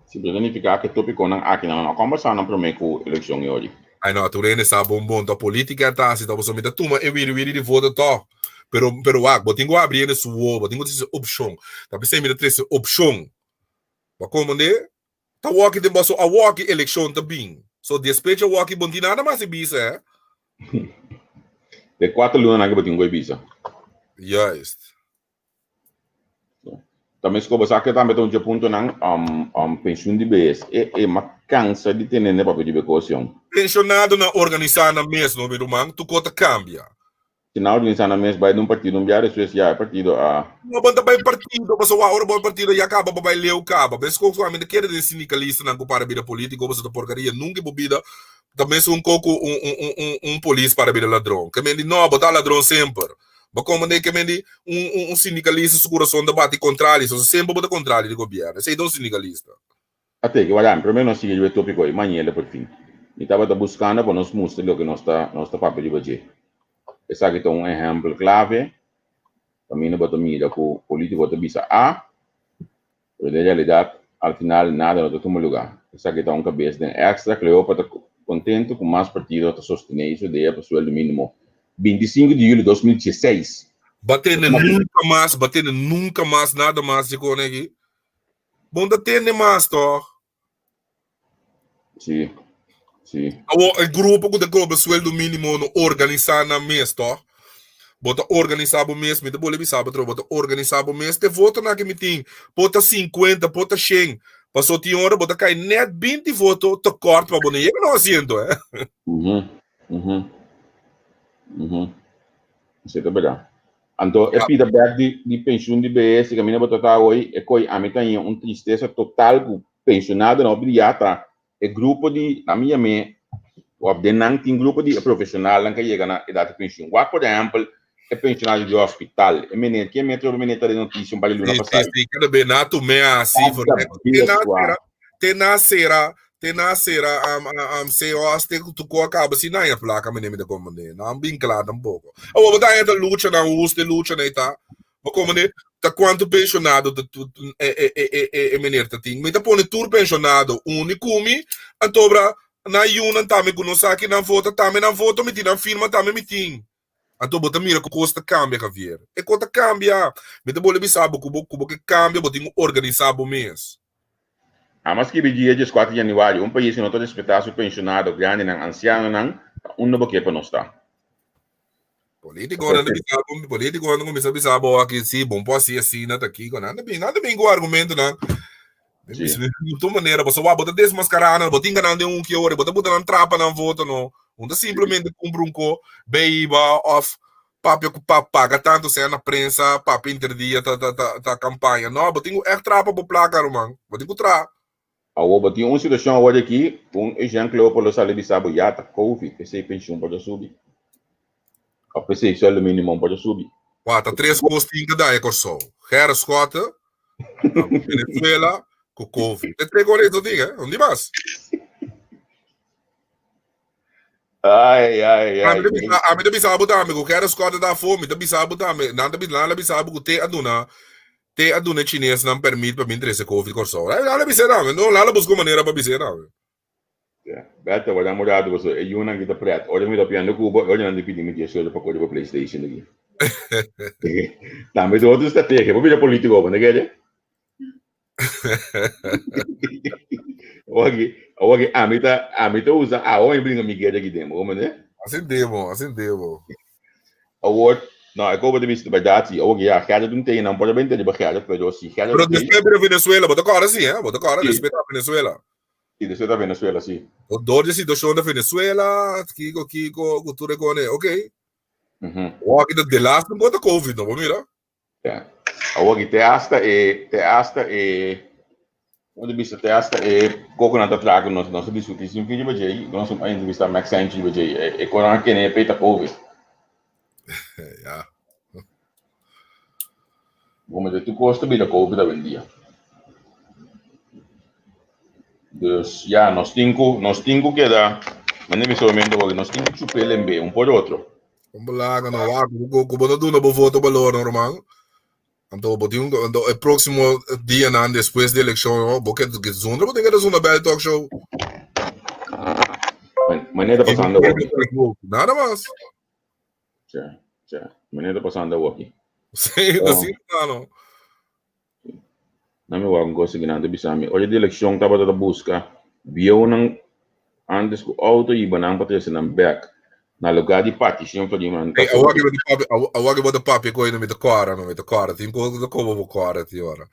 Si, pero ta nifiká ku e tópikonan aki nan no a kòmbersá nan promé ku elekshon e ori. Ai no, tur hende sa bon bon ta polítika ta hasi ta pasobra mi ta tuma e wiri wiri di voto tòg. Pero pero wak, bo tin ku habri hende su wowo, bo tin ku trese opshon. Ta p'esei mi ta trese opshon. Bo a komprendé? Ta wòki den boso awòki elekshon ta bin. So despecho awòki bo no tin nada mas di bisa, hè? De kuater lunanan ke bo tin ku e bisa. Juist. Ta mesco bo sa ke tambe ta un dje puntonan pensioen di behes. E e ma cansa di tene ne papia di be cos-yon. Pensionadonan organisa nan mes no mi ruman, tur cos ta cambia. Si nan organisa nan mes bai den un partido un bia despues ya e partido a. No bo ta bai partido pasobra wak ora bo bai partido ya caba bo bai leu caba. Mesco cu ami ta kere den sindicalistanan cu para bira politico pasobra ta porcaria nunca bo bida ta mesun co cu un un un un polis para bira ladron. Ke men di no bo ta ladron semper. Bo komprende ke men di un un sindikalista su kurason ta bati kontrali, so semper bo ta kontrali di gobièrnu. Esei ta un sindikalista. Ate ke wak ami promé nos sigui riba e tópiko ei, mañela por fin. Mi tabata buskando pa nos mustra loke nos ta nos ta papia riba dje. Esaki ta un ehèmpel klave kaminda bo ta mira ku polítiko ta bisa A, Pero den realidad, al final nada no ta tuma lugar. Esaki ta un cabes den extra. Cleopa ta contento cu mas partido ta sostene su idea pa sueldo minimo. 25 di juli 2016. Ba tende nunca mas, ba tende nunca mas nada mas di con aki. Bon ta tende mas toch? Sí, sí. Awor e grupo ku ta kobra sueldo mínimo no organisá nan mes, tòg? Bo ta organisá bo mes, mi ta bolbe bisa bo atrobe, bo ta organisá bo mes. Te votonan ku mi tin por ta sinkuenta, por ta shen. Pasobra tin ora bo ta kai nèt binti voto tekòrt pa bo no yega na un asiento, eh. Mhm, mhm, mhm. Esei ta berdad. Anto e pida bek di di penshun di behes i kaminda bo ta ta awor, e koi ami ta haña un tristesa total ku pensionadonan hopi di ya ta e grupo di, ami yam'é, òf den nan tin grupo di e profeshonalnan ku a yega na edat di penshun. Wak por ehèmpel e penshonado di hospital, e meneer, ken mi a troba e meneer ta den notisia un par di luna Sí, sí, pasá? sí, kada be na tum'é hasi, Kada te bes na wak. sera, te na sera, te na sera um, um, COS te tu ko acaba si na ya placa meneer mi ta comprende. Na bin kla tampoco. Awo bo ta ta lucha na us te lucha na ita. Bo comprende? Ta cuanto pensionado ta tu, e, e, e, e, e, e meneer ta tin. Mi ta pone tur pensionado uni kumi antobra na yunan tambe ku no sa ki nan vota tambe nan voto mi tin nan firma tambe mi tin. Anto bo ta mira ku kos ta kambia, Javier. E kos ta kambia. Mi ta bolbe bisa bo ku bo ku bo ke kambia bo tin ku organisá bo mes. Amo a skibi dia dieskuater di yanüari, un pais ku no ta respetá su penshonado, grandinan, ansianonan, ta unda bo ke pa nos ta? Polítikonan ta bisa bo, polítikonan ta kuminsá bisa bo aki, si, bo no por hasi asina, ta kiko. Nan ta bin, nan ta bin ku argumentonan. Sí. Di tur manera, pasobra wak, bo ta desmaskará nan, bo tin ganan den un ki ora, bo ta buta nan trapa nan voto no. Un ta simplemente kumpra un ko, beiba òf papia ku pa paga tantu sea na prensa, papia inter dia ta ta ta ta kampaña. No, bo tin ku ègt traha pa bo plaka, ruman. Bo tin ku traha. Awor bo tin un situashon awor aki, un ehèmpel por lo sali bisa bo ya ta covid, p'esei penshun por ta subi. Òf p'esei sueldo mínimo por ta subi. Wak, ta tres kos tin ku daña Kòrsou, Gerrit Schotte, Venezuela ku covid. E tres kos ei tin, eh? No tin mas. Ai, ai, ai. Ami ta bisa, ami ta bisa bo tambe ku Gerrit Schotte ta afó, mi ta bisa bo tambe, nan ta bisa, nan a bisa bo ku te a duna, te a duna e chinesnan permit pa bin trese covid Kòrsou. Nan a bisa tambe, no, nan a buska un manera pa bis'é tambe. Ya, Beto, wak un rato pasobra e yunan aki ta pret. Ora mi ta piando ku bo, e ora nan ta pidi mi dies euro pa kore pa PlayStation aki. Tambe ta otro strategia. Bo bira politico, bo no kere? Awor aki, awor aki ami ta, ami ta usa awa mi bringa mi guerra aki den, bo comprende? Así debo, así debo. Awor, No, e koba ta bisa berdad si. Awor ya, Gerrit un tei, nan por a bente riba Gerrit, pero si Gerrit Pero tei. despues bira Venezuela, bo ta kòrda si, eh? Bo ta kòrda Sí. despues ta Venezuela. Si, despues ta Venezuela, si. Dor di situacion na Venezuela, kiko, kiko, ku tur e kone, ok. Mhm. Awor aki ta de laatste un ta COVID, no bo mira? Ja. Awor aki te hasta e, te hasta e, como te bisa, te hasta e koko nan ta traha ku nos, nos a diskutí sin fin riba dje, nos a entrevistá Max Sanchez riba dje, e, e konan a kene e peta COVID. Ja. Como de tu kos ta bira COVID awendia. Dus ja, nos tin ku, nos tin ku keda, mane mi solamente hopi, nos tin ku chup'é lembe un por otro. Un balaga no wak, ku ku bo no duna bo voto balor no ruman. Anto bo tin un anto e próximo dianan despues di elekshon no, bo ke ke zundra bo tin ke ta zundra bel talk show. Manera ta pasando awoki. Nada mas. Tja, tja. Manera ta pasando awoki. Sí, Oh. asina ta no. Na mi wak un kos aki nan ta bisa mi, ora di elekshon tabata ta buska bieunan antes ku outo hiba nan pa trese nan bek na lugar di particion for di nan Ey, awor ki bo ta papia, awor ki bo ta papia koe no mi ta kòrda, no mi ta kòrda. Tin kos ku ta koba bo kòrda ti ora.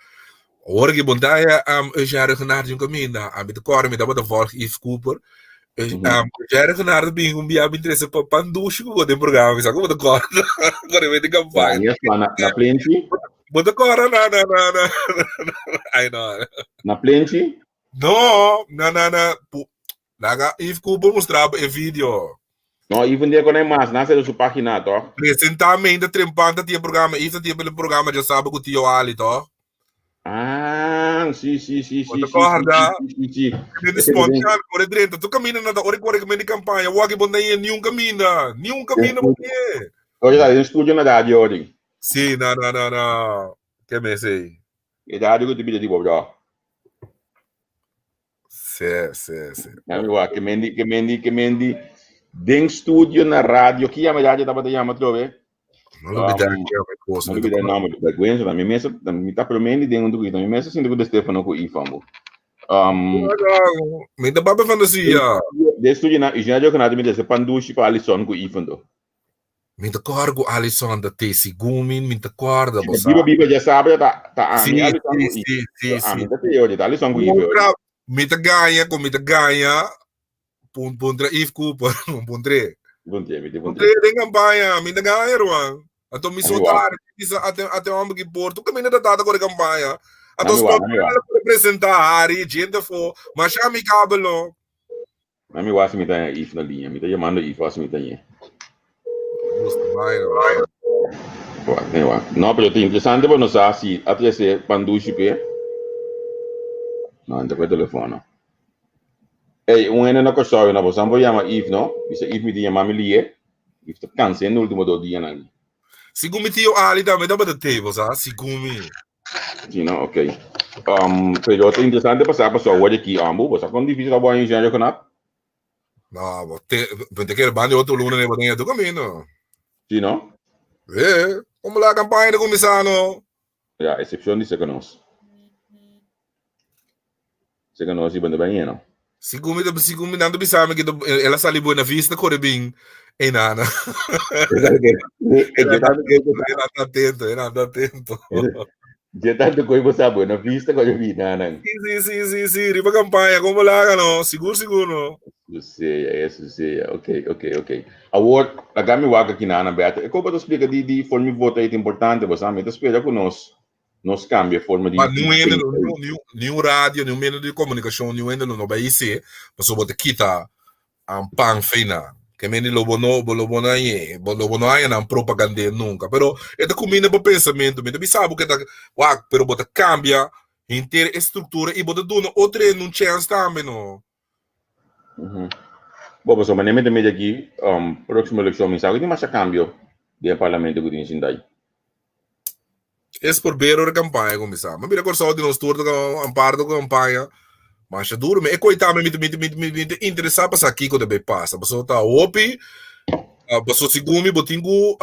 Awor ki bo ta haya Eugène Ruggenaath di un kaminda, ami ta kòrda mi tabata vòlg Yves Cooper. Eugène Ruggenaath ta bin un bia bin trese pan dushi ku bo den programa, mi sa ku bo ta kòrda. Kòrda mi den kampaña. Na, na plenchi? Bo ta kòrda na, na, na, na. Ay no. Na plenchi? No, na, na, na. Laga Yves Cooper mustra bo e video. No, Yves un dia kon mas, nan sera su pagina, toch? Presentamente Trempan ta tin programa, Yves ta tin e programa Djasabra ku Tio Ali, toch? Ah, si, si, si, Bo si, ta si, kòrda? si, si, si. Kende spontaan, ora e drenta, tur kaminda nan ta ora e kore ku mendi kampaña, wak bo no tin niun kaminda, niun kaminda bo tin. Ora ta den studio na radio ori. Si, na, na, na, na, ke mes ei? E radio ku ta bira di bo bro. Si, si, si. Na mi wak, ke mendi, ke mendi, ke mendi den studio na radio, ki yama radio tabata yama atrobe? No lo bida ki yama e kos. No lo bida e nomber, vergüenza, na mi mesa, mi ta promendi den un tukuito, na mi mesa sinta ku De Stefano ku Ifan bo. Mi ta papia fantasia. Den studio na Eugenia Diocanati mi ta pan dushi pa Alison ku Ifan to. Mi ta kòrda ku Alison ta te segun mi, mi ta kòrda bo sa. Biba biba dja sabra ta ta ami Alison ku Si, si, si. Ami ta te oye, ta Alison ku Ifan. Mi ta gaña ku mi ta gaña pun puntra Yves Cooper, puntr'é. Puntr'é, mi te puntr'é. Puntr'é den kampaña, mi ta gaña ruman. Anto mi so ta bisa ate ate homber ki por tur kaminda ta tata kore kampaña. Anto sponsor presentá Harry, gente afó, masha amigabel no. Na mi wasi mi ta haña Yves na liña. Mi ta yamando Yves wasi mi ta hañ'é. Gusta bai no. Wak, nee wak. No, pero ta interesante pa nos sa si a trese pan dushi p'e. No, no ta ku e telefono. Ey, un hende na Kòrsou na bosan por yama Yves, no? Bisa Yves mi tin yama mi lié. Yves ta kansa hende ultimo dos dianan aki. Segun mi tio Ali tambe tabata te, bo sa? Segun mi. Sí, no? Ok. Um, pero ta interesante pasá pasó awor aki, ambu, bo sa kon difícil ta bo aña engineer konat? No, bo te, bo te kere banda otro luna ne bo ten tu camino. Sí, no? Eh, como la campaña de comienza, no? Ja, excepción dice que nos. Sé que nos iban de bañe, no? Segun mi, segun mi nan bisa mi que el a sali Buena Vista corre bin enana. El anda atento, el anda atento. Je tanto coi bo sa Buena Vista corre bin nanan. Sí, sí, sí, sí, sí, riba campaña, como la haga no? Sigur, sigur no. Eso sea, eso sea. Ok, ok, ok. Awor, laga mi wak aki na Ana Berta. E koba ta splika di di forma di vota ita importante, bo sa mi ta spera ku nos nos cambia forma di Ma niun hende lo niun niun radio, niun medio di comunicacion, niun hende lo no bay hise, pasobra bo ta kita pan fei nan. Ke mende lo bo no bo lo bo no hañ'é, bo lo bo no haña nan propagand'é nunca. Pero e ta cuminda bo pensamento. Mi ta bisa bo ke ta wak, pero bo ta cambia henter e structura y bo ta duna otro hende un chance tambe no. Bo pasobra manera mi ta mira aki, próximo eleccion mi sa ku tin masha cambio den e parlamento ku tin sinta ai. Es por bero de campaña kuminsá. Mi mira Kòrsou di nos tur ta amparo ku campaña masha duro. Mi e koi tambe mi mi mi mi ta interesá pa sa kiko ta bay pasa. Pasobra ta hopi, pasobra segun mi bo tin ku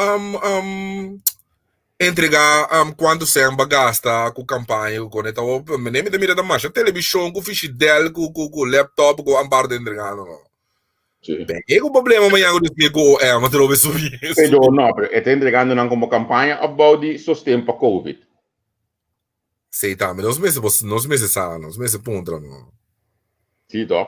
entregá kuantu sèn bo a gasta ku campaña ku kone. Ta hopi, mi ta mira ta masha televishon ku fishidèl ku ku ku laptop ku amparo ta entregando no. Sí. Ben ku problema mañana ku disque ku OM atrobe subi. Pero no, pero e ta entregando nan komo kampaña of bou di sosten pa Covid? Sí, tambe nos mester nos mester sa, nos mester puntra no. Sí, toch?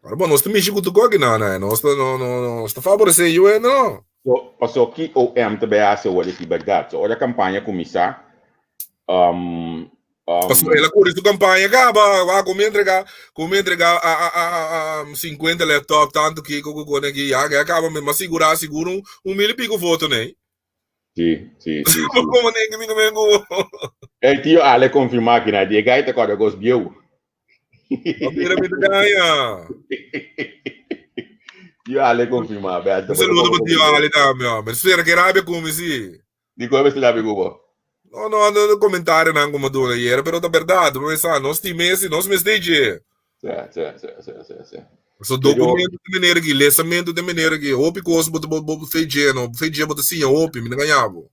Pero bon, nos ta mishi ku tur koki no, no, nos ta no no nos ta favoresé UN no. So, paso ki OM ta bay hasi awor aki berdad? So ora kampaña kuminsá, um, um, Paso el a kuri su kampaña kaba, wa ku mi entrega, ku mi entrega a a a a a 50 laptop tantu kiko ku kone aki, ya ya kaba mi mas sigurá sigur un un mil y pico voto nei. Sí, sí, sí, sí. Como ne que mi no vengo. El tío Ale confirma aki na, di e gai ta kòrda kos bieu. No mira mi ta gaña. Tío Ale confirma, Berto. Un saludo pa tío Ale tambe, hombre. Spera ke rabia ku mi, sí. Di kon mester rabia ku bo? No, no, no, no comentarionan ku mi a duna ayer, pero ta berdad. Mi sa, nos tin mes, nos mes den dje. Sí, sí, sí, sí, sí, sí. So documento di manera ki, lesamento di manera ki, hopi kos bo ta bo bo fe dje, no, fe dje bo ta siña hopi, mi no gaña bo.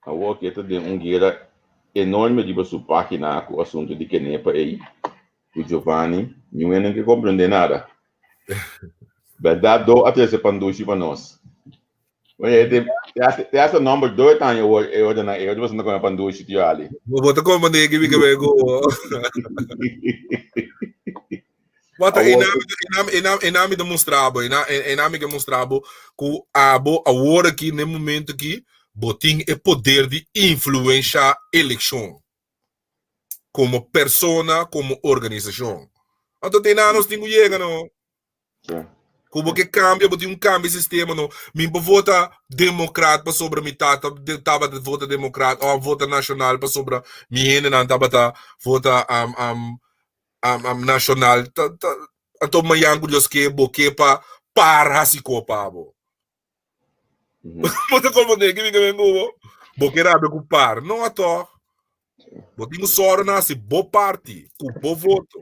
Awor ke ta den un guera enorme riba su pagina ku asuntu di Kenepa ei ku Giovanni, niun hende no ke komprende nada. Bèrdat do a trese pandushi pa nos. Oye, te te hasta nomber do e taña awor e ordenan ei, ora boso ta kome pandushi tio Ali. Bo ta komprende ki mi ke bai ku. Wata Awor, enami, enami, enami, enami ta mustra bo, ena, enami ke mustra bo ku abo awor aki na e momento aki bo tin e poder di influensha elekshon komo persona, komo organisashon. Anto te na nos tin ku yega no. Sí. Ku bo ke kambia, bo tin un kambia sistema no. Mi por vota demokrat pasobra mi tata tabata vota demokrat òf vota nashonal pasobra mi hendenan tabata vota nashonal. Ta ta anto mañan ku Dios ke bo ke pa par hasi ko pa bo. Bo ta komprende ki mi ke men ku bo? Bo ke rabia ku par. No tòg. Bo tin ku sòru na hasi bo parti ku bo voto.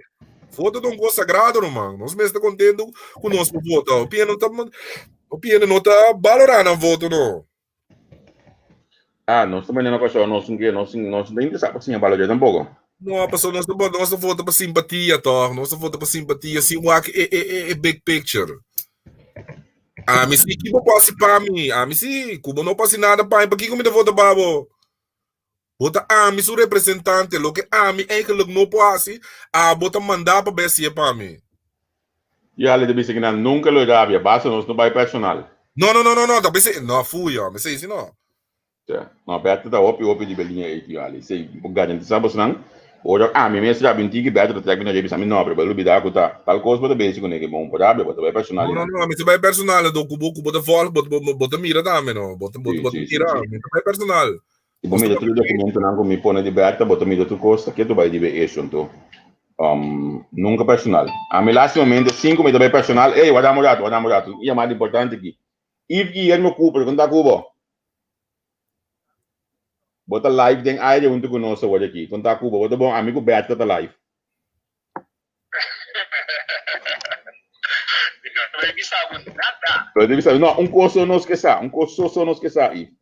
Voto ta un kos sagrado ruman. Nos mester kontentu ku nos por vota. Hopi hende no ta hopi hende no ta balorá nan voto no. Ah, nos ta manera na Kòrsou nos no nos nos no ta interesá pa siña balorá tampoko. No, pasobra nos ta nos ta vota pa simpatia tòg. Nos ta vota pa simpatia sin wak e e e big picture. Ami si ki bo por hasi pa mi? Ami si ku bo no por hasi nada pa mi, pakiko mi ta vota pa bo? Bo ta ami su representante, loke ami eigenlijk no por hasi, abo ta mandá pa bai hasié pa mi. Ya le ta bisa ki nan nunka lo rabia, basta nos no bai personal. No, no, no, no, no, ta bisa, no, fuya, mi sa si no. Ya, no, Berto ta hopi, hopi di beliña ei, tio Ali. Sey, bo garantisa bosnan, ora ami mes rabia un tiki, Berto ta trek mi na rei bisa mi, no, pero bo lubida ku ta tal kos bo ta besi kuné ke bon por rabia, bo ta bai personal No, no, einan. no, mi ta bai personal, anto ku bo, ku bo ta volg, bo, bo, bo ta mira tambe, no, bo ta, bo, Sí, bo ta sí, sí, mira, sí. mi ta bai personal. Si bo mira tur e dokumentonan ku mi pone di Berta, bo ta mira tur kos ta ketu bai riba e issue. Anto, nunka personal. Ami lastimamente sin ku mi ta bai personal, ey, wardam un ratu, wardam un ratu, un yamada importante aki. Yves Guillermo Cooper, kon ta ku bo? Bo ta live den aire huntu ku nos awor aki. Kon ta ku bo? Bo ta bon? Ami ku Berta ta live. No ta bisa bo, no, un kos so nos ke sa, un kos so so nos ke sa, Yves.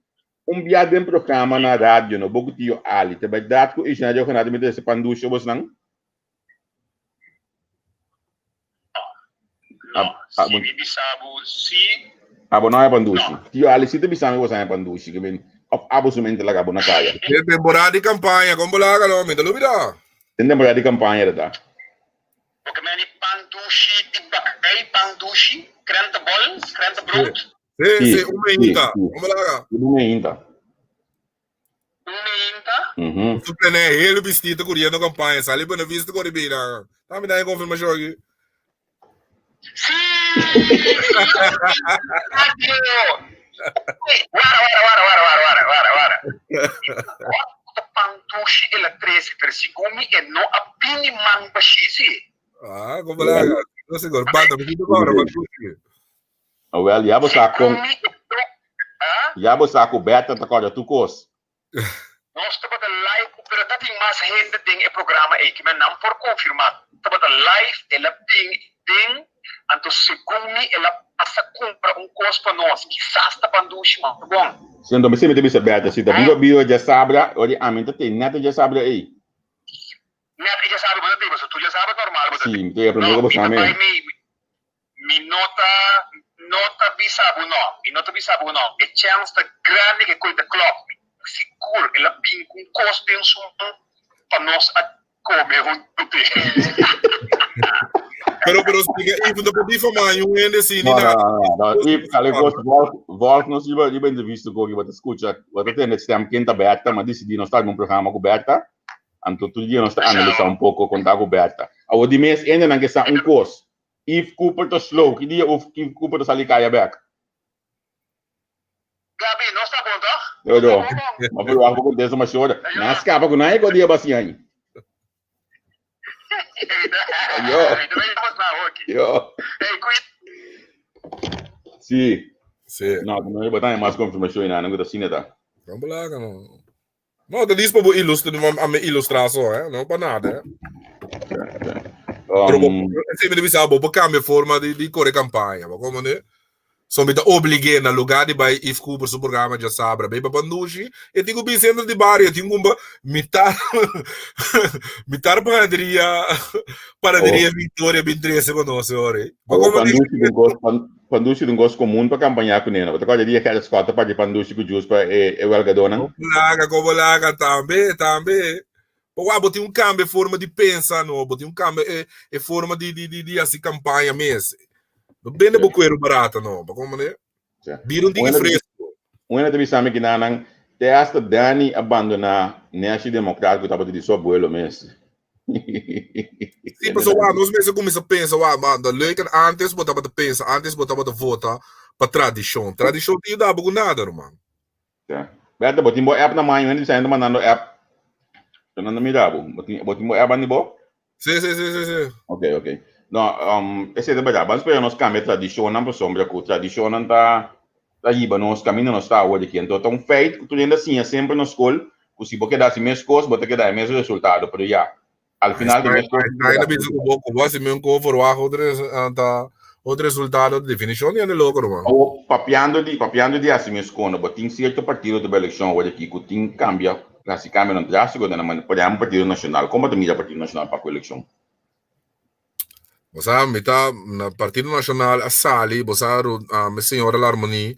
Un bia den programa na radio no bo ku tio Ali, ta berdad ku Isna Johanna ta mete ese pandusha bosnan? No, si mi bisa bo si. Abo no haya pandushi. Tio Ali si ta bisa mi boso haya pandushi, ke men of abo su mente laga bo na kaya. Den temporada di kampaña, kon bo laga lo? Mi ta lubida. Den temporada di kampaña ta ta. Bo ke meni pandushi di bakkerij, pandushi, krentenbol, krentenbrood? Si, si, un meinta. Kon bo laga? Un meinta. Un meinta. Mhm. Su plene heel vestito corriendo campaña. Sali Buena Vista corri bina. Dame da confirmación aquí. Sí! Wara, wara, wara, wara, wara, wara, wara, wara. Pantushi el a trece, pero segun mi e no a bini man bashí, sí. Ah, como la haga? No sé, banda, me siento ahora, pantushi. Awel, ya bo sa kon. Segun mi e no, ah? Ya bo sa ku Bertha ta kòrda tur kos. Nos tabata live, pero ta tin mas hende den e programa ei, kimen nan por konfirmá. Tabata live, el a bin den, anto segun mi el a pasa kumpra un kos pa nos, kisas ta pandushi, ma ta bon. Si, anto mi siempre ta bisa Bertha, si ta biba biba djasabra, ora di ami ta tei nèt e djasabra ei. Nèt e djasabra bo ta tei, pasobra tur djasabra normal bo ta Si, tei. mi ta promé No, ku bo mi sa ta mi. bai mi. Mi no ta no ta bisa bo no, mi no ta bisa bo no. E chèns ta grandi ku e koi ta klòp. Mi ta sigur el a bin ku un kos den su man pa nos a kome huntu te. Pero, pero, splica, Yves, no por difamá un hende así, ni No, no, nada. no, no. Yves, kale kos, Wolf, Wolf nos riba, riba entrevista ku bo ta skucha, bo ta tende stem ken ta Berta, ma disidí nos ta algun programa ku Berta. Anto tur dia nos ta analisá un poko kon ta ku Berta. Awor di mes hendenan ke sa un kos, Yves Cooper ta slow, ki dia uf Yves Cooper ta sali kaya bek? Gaby, nos ta bon toch? Yo do. Ma verwacht bo kontesta ma shora. Nan a skapa ku nan e ko dia basi aña. Yo. Yo. Si. Si. No, no bo ta mas konfirmashon nan ku ta asina ta. No belaga no. No, dat is pa bo ilustra, a me ilustra so, eh? No pa nada, eh? Pero bo, sempre bisa bo, bo cambia forma di corre campaña, bo como ne? So mi ta obligué na lugar di bai Yves Cooper su programa dja sabra, bai pa Pandushi, e tin ku bin centro di bario, tin ku mitar mitar panaderia panaderia Victoria bin trese pa nos e ora ei. Bo Awor como ne? Pandushi tin kos, Pandushi ta un kos komun pa kampañá kuné, no? Bo ta kòrda dia Gerrit Scott ta parti pandushi ku jus pa e e wèlgadónan? Komo laga, komo laga, tambe, tambe. Bo wak, bo tin un kambia e forma di pensa, no? Bo tin un kambia e e forma di di di di hasi kampaña mes. No bende bo kueru barata, no. Bo komo manera? Bira un tiki fresco. Un hende ta bisa mi kinanan, te hasta Danny a bandoná Nashi Demokrat ku tabata di su abuelo mes. Sí, pasobra wak, nos mester kuminsá pensa, wak, ma da leuk en antes bo tabata pensa, antes bo tabata vota pa tradishon. Tradishon ta yuda bo ku nada, ruman. Ja. Berta, bo tin bo app na man, hende bisa hende mandando app. Yo no mira bo. Bo tin, bo tin bo app andi bo? Sí, sí, sí, sí, sí. Ok, ok. No, esei ta berdad. Ban spera nos cambia tradicionnan pasobra cu tradicionnan ta ta hiba nos caminda nos ta awor aki. Anto ta un feit cu tur hende a siña semper na scol cu si bo keda haci mes cos bo ta keda e mes resultado. Pero ya, al final di mes cos Ai na bisa cu bo cu bo haci mes un cos verwacht otro ta otro resultado definicion di hende loco ruman. Awor papiando di papiando di haci mes cos no bo tin cierto partido ta bay eleccion awor aki cu tin cambia hasi cambionan drastico den nan manera, por ehempel Partido Nacional, con bo ta mira Partido Nacional pa cu eleccion? Bo sa, mi ta na Partido Nacional a sali, bo sa, mi señora Larmonie,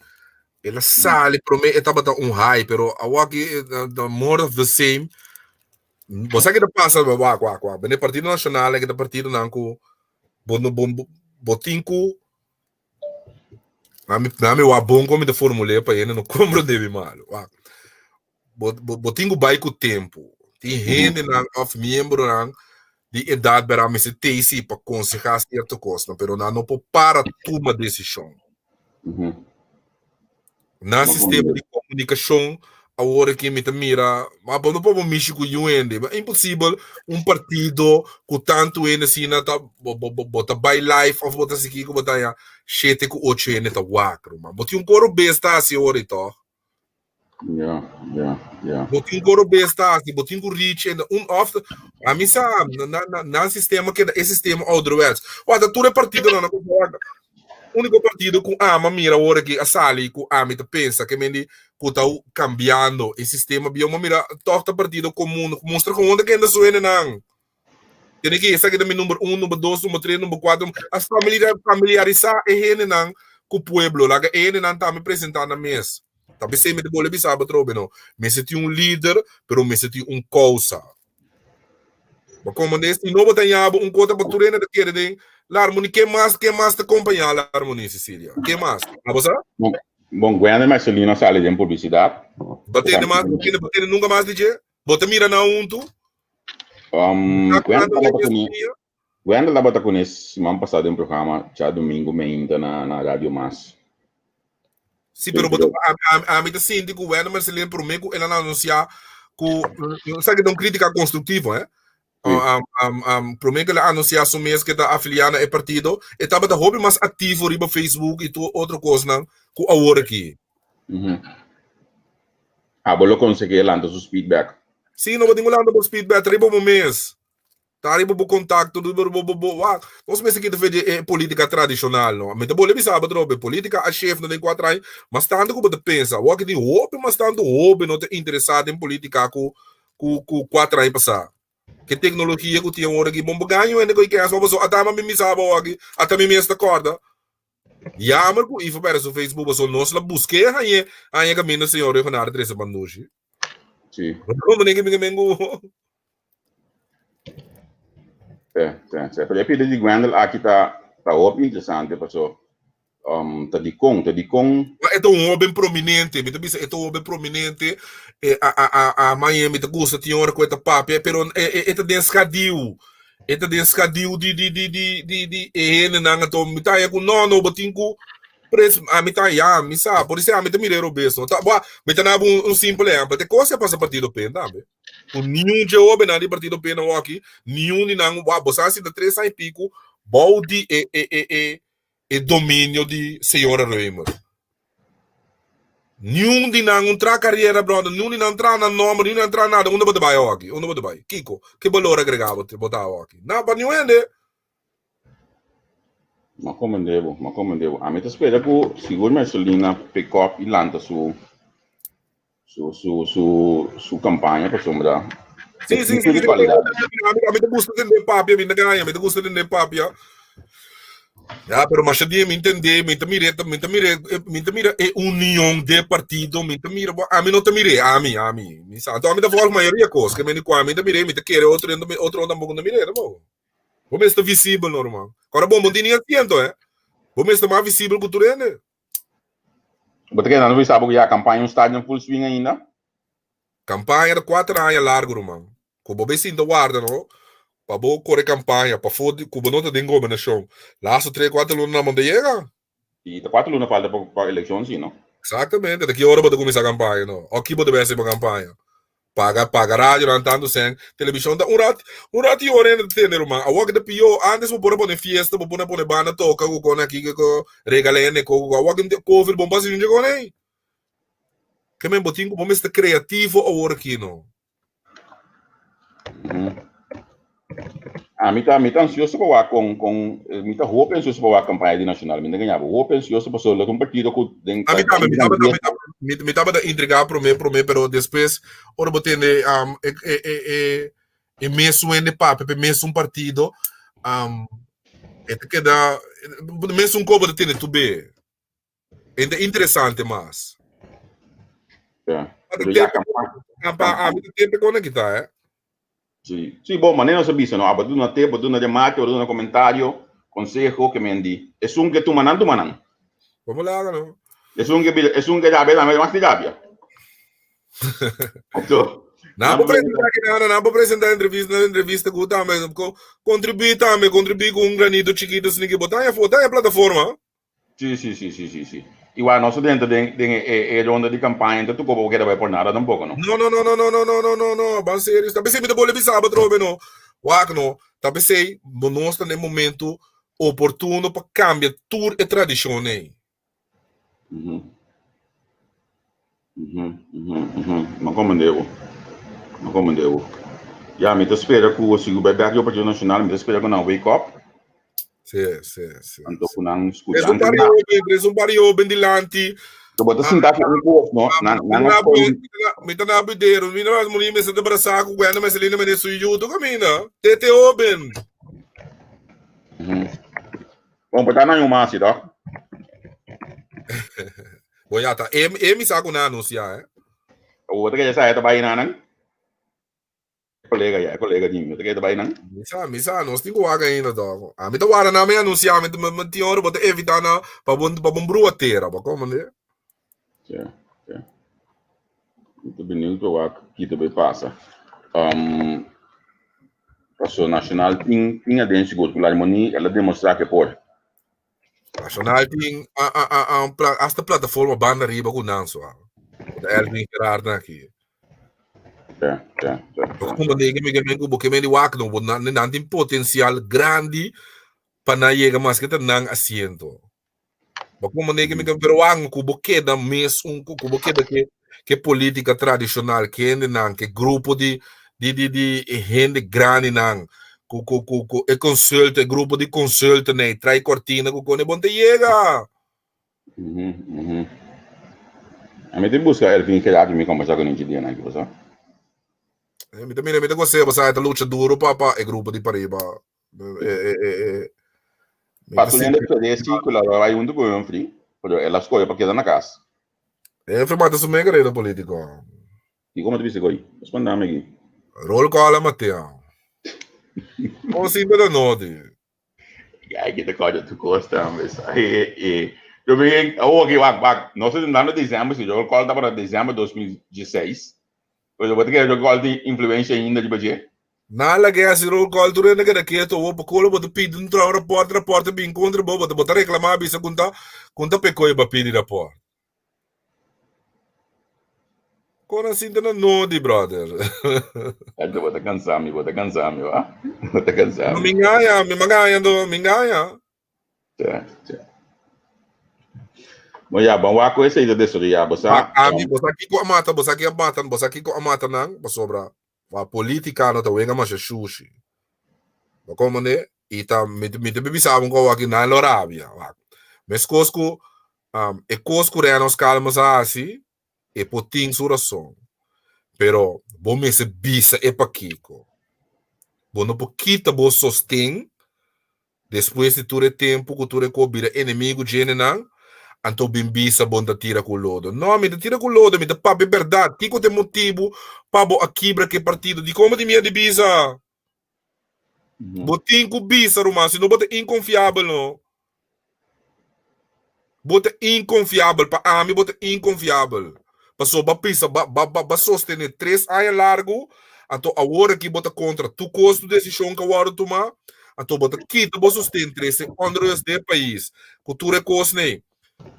el a sali prome e tabata un high, pero awor aki the more of the same. Bo sa ke ta pasa, wak, wak, wak, bene Partido Nacional e ke ta partidonan ku bo no bo bo tin ku na mi na mi wak bon kon mi ta formul'é pa hende no komprondé mi malu, wak. Bo, bo, bo tin ku bai ku tempu. Tin hendenan òf miembronan di edat bera mester tei si pa konsehá sierto kosnan, pero nan no por para tuma desishon. Nan sistema di komunikashon awor aki mi ta mira, ma bo no por bo mishi ku niun hende. Ma imposibel un partido ku tantu hende asina ta bo bo bo bo ta bai live òf bo ta hasi kiko bo ta haña shete ku ocho hende ta wak ruman. Bo tin un koro bes ta hasi awor ei tòg. Ja, ja, ja. Bo tin ku robes ta hasi, bo tin ku reach en un of a mi sa na na nan sistema keda e sistema ouderwets. Wata tur e partidonan na wata. Úniko partido ku ama mira awor aki a sali ku ami ta pensa ke men di ku ta kambiando e sistema bieu ma mira tòg ta partido komun mustra kon ta kende su hendenan. Tene ki esaki ta mi number un, number dos, number tres, number cuatro. A familiarisá e hendenan ku pueblo. Laga e hendenan tambe presentá nan mes. Ta p'esei mi ta bolbe bisa bo atrobe no. Mester tin un lider, pero mester tin un kousa. Bo komprendé? Si no bo ta ña bo un kota pa tur hende ta kere den La Harmonie. Ken mas, ken mas ta kompañá La Harmonie, Cecilia? Ken mas? Abo sa? Bon, bon, Gwendolyn Marcelino a sali den publisidat. Bo tende mas, bo tende, bo tende nunka mas di dje? Bo ta mira nan huntu? Gwendel tabata kuné, Gwendel tabata kuné siman pasá den programa djadumingu meinta na na Radio Mas. Sí, pero bo ta, ami ta sinti ku Wendel Marcelino promé ku el a anunsiá ku, esaki ta un krítika konstruktivo, eh. Promé ku el a anunsiá su mes ku e ta afiliá na e partido, e tabata hopi mas aktivo riba Facebook i tur otro kosnan ku awor aki. Abo lo konsegui e lanta su speed bek. Sí, no bo tin ku lanta bo speed bek, ta riba bo mes. Ta riba bo kontakto, riba bo bo bo wak. Nos mester kita fe di e politika tradishonal, no. Mi ta bolbe bisa bo atrobe, politika a shef no den kuater aña, mas tantu ku bo ta pensa. Awor ki tin hopi mas tantu hoben no ta interesá den politika ku ku ku kuater aña pasá. Ke teknologia ku tin awor aki, bon bo gaña un hende ku e kèrs, bo pasobra ata mi misa bo awor aki, ata mi mes ta kòrda. Jammer ku Ivo perde su Facebook pasobra nos la busk'é hañ'é hañ'é kaminda señor Reugenard trese bandushi. Sí. Como ningui mi mengu. Sí, sí, sí. Pero e pida di Gwendel aki ta ta hopi interesante paso um, ta di kon, ta di kon. Ma e ta un hoben prominente, mi ta bisa e ta un hoben prominente, e a a a a Miami mi ta gusta tin ora ku e ta papia, pero e e e ta den skadiu. E ta den skadiu di di di di di di e hendenan anto mi ta haña ku no no bo tin ku pres ami ta ya mi sa por esei ami ta mira e robes no ta bo mi ta naba un un simpel ehempel te kos a pasa partido pen tambe ku niun dje hobennan di partido pen awoki niun di nan bo bo sa si ta tres aña i piku bou di e e e e e dominio di señora Römer. Niun di nan un tra carriera brother, niun di nan tra nan nomber, niun di nan tra nada. Unda bo ta bai awoki? Unda bo ta bai? Kiko? Ke balor agrega bo bo ta awoki? Na pa niun hende. Ma komende bo, ma komende bo. Ami ta spera ku sigur Mercelina pick up i lanta su su su su su campaña pasobra Sí, sí, sí, sí, ami ta gusta tende papia, mi ta gaña, mi ta gusta tende papia. Ya, pero masha dia mi entende, mi ta mira, mi ta mira, mi ta mira e union de partido, mi ta mira, ami no ta mire, ami, ami, mi sa, anto ami ta volg mayoria kos, ke meni kwa mi ta mire, mi ta kere otro, otro tampoco no mire, tampoco. Bo mester visibel normal. Ora bon, bo tin ni asiento, eh. Bo mester mas visibel ku tur hende. Bo ta kere nan bisa bo ku ya kampaña un sta den full swing ainda? Kampaña ta kuater aña largu ruman. Ku bo bay sinta warda no pa bo kore kampaña pafó di ku bo no ta den gobernashon. Lastu tres kuater luna nan bo no ta yega. I ta kuater luna falta pa elekshon si no? Eksaktamente. Ta ki ora bo ta kuminsá kampaña no? O ki bo ta bay hasi pa kampaña? Paga paga radionan tantu sèn, televishon ta un rat un rat i ora hende ta tende ruman. Awor ki ta pió, antes bo por a pone fiesta, bo por a pone banda toka ku kon aki ku ko regala hende ko ku ko. Awor ki covid bon pasa yunchi kon ei. Ke men bo tin ku bo mester kreativo awor aki no. Ah, mi ta, mi ta ansioso pa wak con, con, eh, mi ta hopi ansioso pa wak campaña di Nacional. Mi ta gaña bo. Hopi ansioso pasobra lo ta un partido cu den A mi tambe, mi tabata, mi tabata, mi, mi tabata intrigá promé, promé, pero despues ora bo tende um, e, e, e, e, e mesun hende papia pa e mesun partido, um, e ta keda, mesun ko bo ta tende tur be. E ta interesante mas. Ja. Pero ya kampa, ami ta tempe kon aki ta, eh. Sí, sí, bon, manera nos a bisa, no, abo duna tip, bo duna remate, bo duna comentario, conseho, ke men di. Esun ke tuma nan, tuma nan. Como laga, no? Esun ke bira, esun ke rabia, tambe mas di rabia. Anto, Nan por presenta ki nada, nan por presenta entrevista, nan entrevista ku tambe, kontribuí tambe, kontribuí ku un granito chikito, sini ke bo ta haña, bo ta haña plataforma. Sí, sí, sí, sí, sí, sí. Igual nos dentro den, den e, e ronda di campaña, entonces tu como queda por nada tampoco, no? No, no, no, no, no, no, no, no, no, no, ban serio. Ta pensei mi ta bole bisa atrobe, no. Wak, no. Ta pensei, nos ta den momento oportuno pa cambia tur e tradicion ei. Ma komende bo. Ma komende bo. Ya, mi ta spera ku si ku bai bek di Partido Nacional, mi ta spera ku nan wake up. Sí, sí, sí. Anto ku nan skucha. Es un par joven, es un par joven dilanti. So bo ta sinta ku un kos, no? Nan, nan a Mi mi ta na bidero, mi na muri mi ta brasa ku Gwenda Mercelina mene su yu tu camina. Tete joven. Bon, por ta nan un mas, toch? Bon, ya ta. E, e mi sa ku nan anuncia, eh. O te que ya sa ta bai nan? Colega ya, colega di mi. Te que ta bai nan? Mi sa, mi sa, nos tin ku wak ainda toch. A mi ta wara na mi anuncia, mi mi tin ora bo ta evita na pa bon pa bon brua tera, pa como ne? Ja, ja. Mi ta benieuwd pa wak ki ta bai pasa. Um, paso Nacional tin tin aden sigur ku Larmonie el a demostra ke por. Nacional tin a a a a un pla hasta plataforma banda riba ku nan so. Ku Elvin Gerard na aki. Ja, ja, ja, ja. Como nege mi ke ku bo ke men di wak no, bo nan nan tin potencial grandi pa nan yega maske ta nan asiento. Bo como nege mi ke pero wak ku bo keda mes un ku bo keda ke ke politica tradicional ke hende nan ke grupo di di di di hende grandi nan ku ku ku ku e consulta e grupo di consulta nei trai cortina ku kone bon te yega. Mhm, mhm. A mi te busca Elvin Gerard mi conversa con ninchi dia nan ki pasa. Eh, mi ta mira mi ta gosé, bo sa ta lucha duro pa pa e grupo di pariba. Eh, eh, eh, eh. Mi ta Pa tur hende sinti. crece cu la bai hunto cu Humphrey, pero el a scoge pa keda na cas. Humphrey mata su mes carera politico. Y como ta bisa goy? Respondame aki. Roll call a Mateo. Con sinta ta noti. Ai, que te coño tu cos tambe. E, e, yo me oh, ok, wak, wak. Nos ta intentando december, si roll call ta para december 2016. Pero bo ta kere roll call tin influencia ainda riba dje? Na lag'é hasi roll call tur hende keda ketu awor pa kolo bo ta pidi un trou raport raport ta bin kontra bo bo ta bo ta reklamá bisa ku ta ku ta pekoi bo a pidi raport. Kon a sinta na nodi brother. Hector bo ta kansa mi bo ta kansa mi wa bo ta kansa No mi. mi ngaña mi magaña anto mi ngaña. Tja tja. Bon ya ban wak ku esei ta desaroyá bo sa. Wak ami bo sa kiko a mata bo sa ki a mata bo sa kiko a mata nan pasobra Wa politica no ta wenga masha shushi. Bo comprende? Y ta mi mi ta bisa bo cu aki nan lo rabia. Wak. Mescos cu um, e cos cu Renos Calmes a haci, e por tin su razon. Pero bo mester bisa e pakico. Bo no por kita bo sosten Despues di tur e tempu ku tur e kos bira enemigu djenenan, anto bin bisa bo n'ta tira ku lodo. No, mi ta tira ku lodo, mi ta papia bèrdat. Kiko ta e motibu pa bo a kibra ku e partido? Dikon bo tin miedu di bisa? Bo tin ku bisa, ruman, si no bo ta inkonfiabel no. Bo ta inkonfiabel, pa ami bo ta inkonfiabel. Pasobra bo a bisa, bo bo bo a sostené tres aña largu, anto awor aki bo ta kontra tur kos, tur desishon ku a wòrdu tumá, anto bo ta kita bo sosten trese onrust den e pais ku tur e kosnan ei.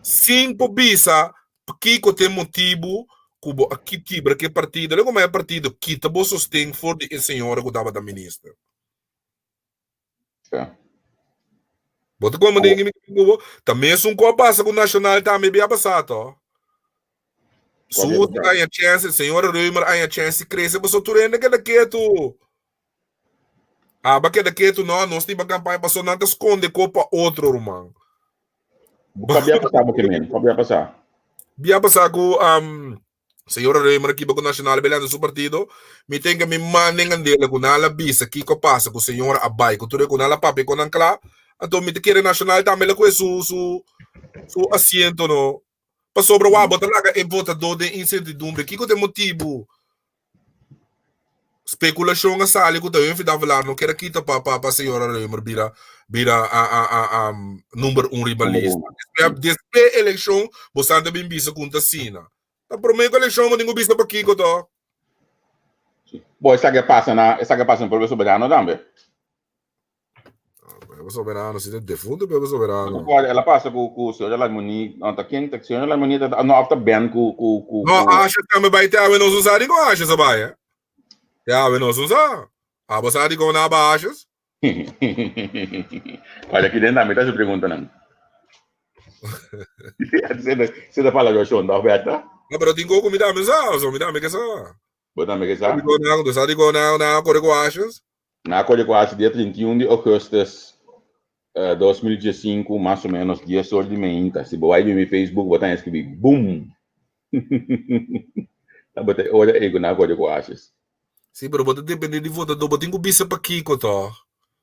Sin por bisa kiko ta e motibu ku bo a kibra ku e partido, lei komo e partido kita bo sosten for di e señora ku tabata minister. Ja. Bo ta como den mi bo? Ta mesun ku a pasa ku Nacional tambe bia pasa to. Su aña chance, señora Römer aña chance crece, paso tur hende keda ketu. Aba keda ketu, no, nos tiba campaña, paso nan ta sconde ko pa otro, ruman. Kwa bia pasa bo ke men? Kwa bia pasa? Bia pasa ku um, Señora Römer kiba ku Nacional belando su partido, mi ten ke mi manden andele ku nan la bisa kiko a pasa ku señora a bai ku tur e ku nan la papia ku nan kla, anto mi ta kere Nacional tambe la kue su su su asiento no. Pasobra wak bo ta laga e votadó den insertidumbre, kiko ta e motibu? Spekulashon a sali ku ta Humphrey Davelaar no kier a kita pa pa pa señora Römer bira bira a a a a number un riba Number lista. un. Despues despues elekshon bosan ta bin bisa ku un ta asina. Ta promé ku elekshon bo tin ku bisa pakiko to. Bo esaki a pasa na esaki a pasa na Pueblo Soberano tambe. Pueblo Soberano, si ta defunto Pueblo Soberano. El a pasa ku ku señora Larmonie, no ta ken ta señora Larmonie ta no of ta Ben ku ku ku No, Asha tambe bai te awe nos no sa di kon Asha sa bai, eh. Te awe nos no sa. Abo sa di kon na ba Ashas? Wala ki den tambe ta su preguntanan. Se ta fala Joshua, no Berta? No, pero tin ku mi tambe sa, so mi tambe ke sa. Bo tambe ke sa? Di kon na, sa di kon na na kore ku Ashas? Na kore ku Ashas dia 31 di augustus 2015, mas o menos 10 or di meinta. Si bo bai di mi Facebook, bo ta escribi boom. Tabata e ora ei ku na kore ku Ashas. Sí, pero bo ta depende di votadó. Bo tin ku bisa pakiko tòg.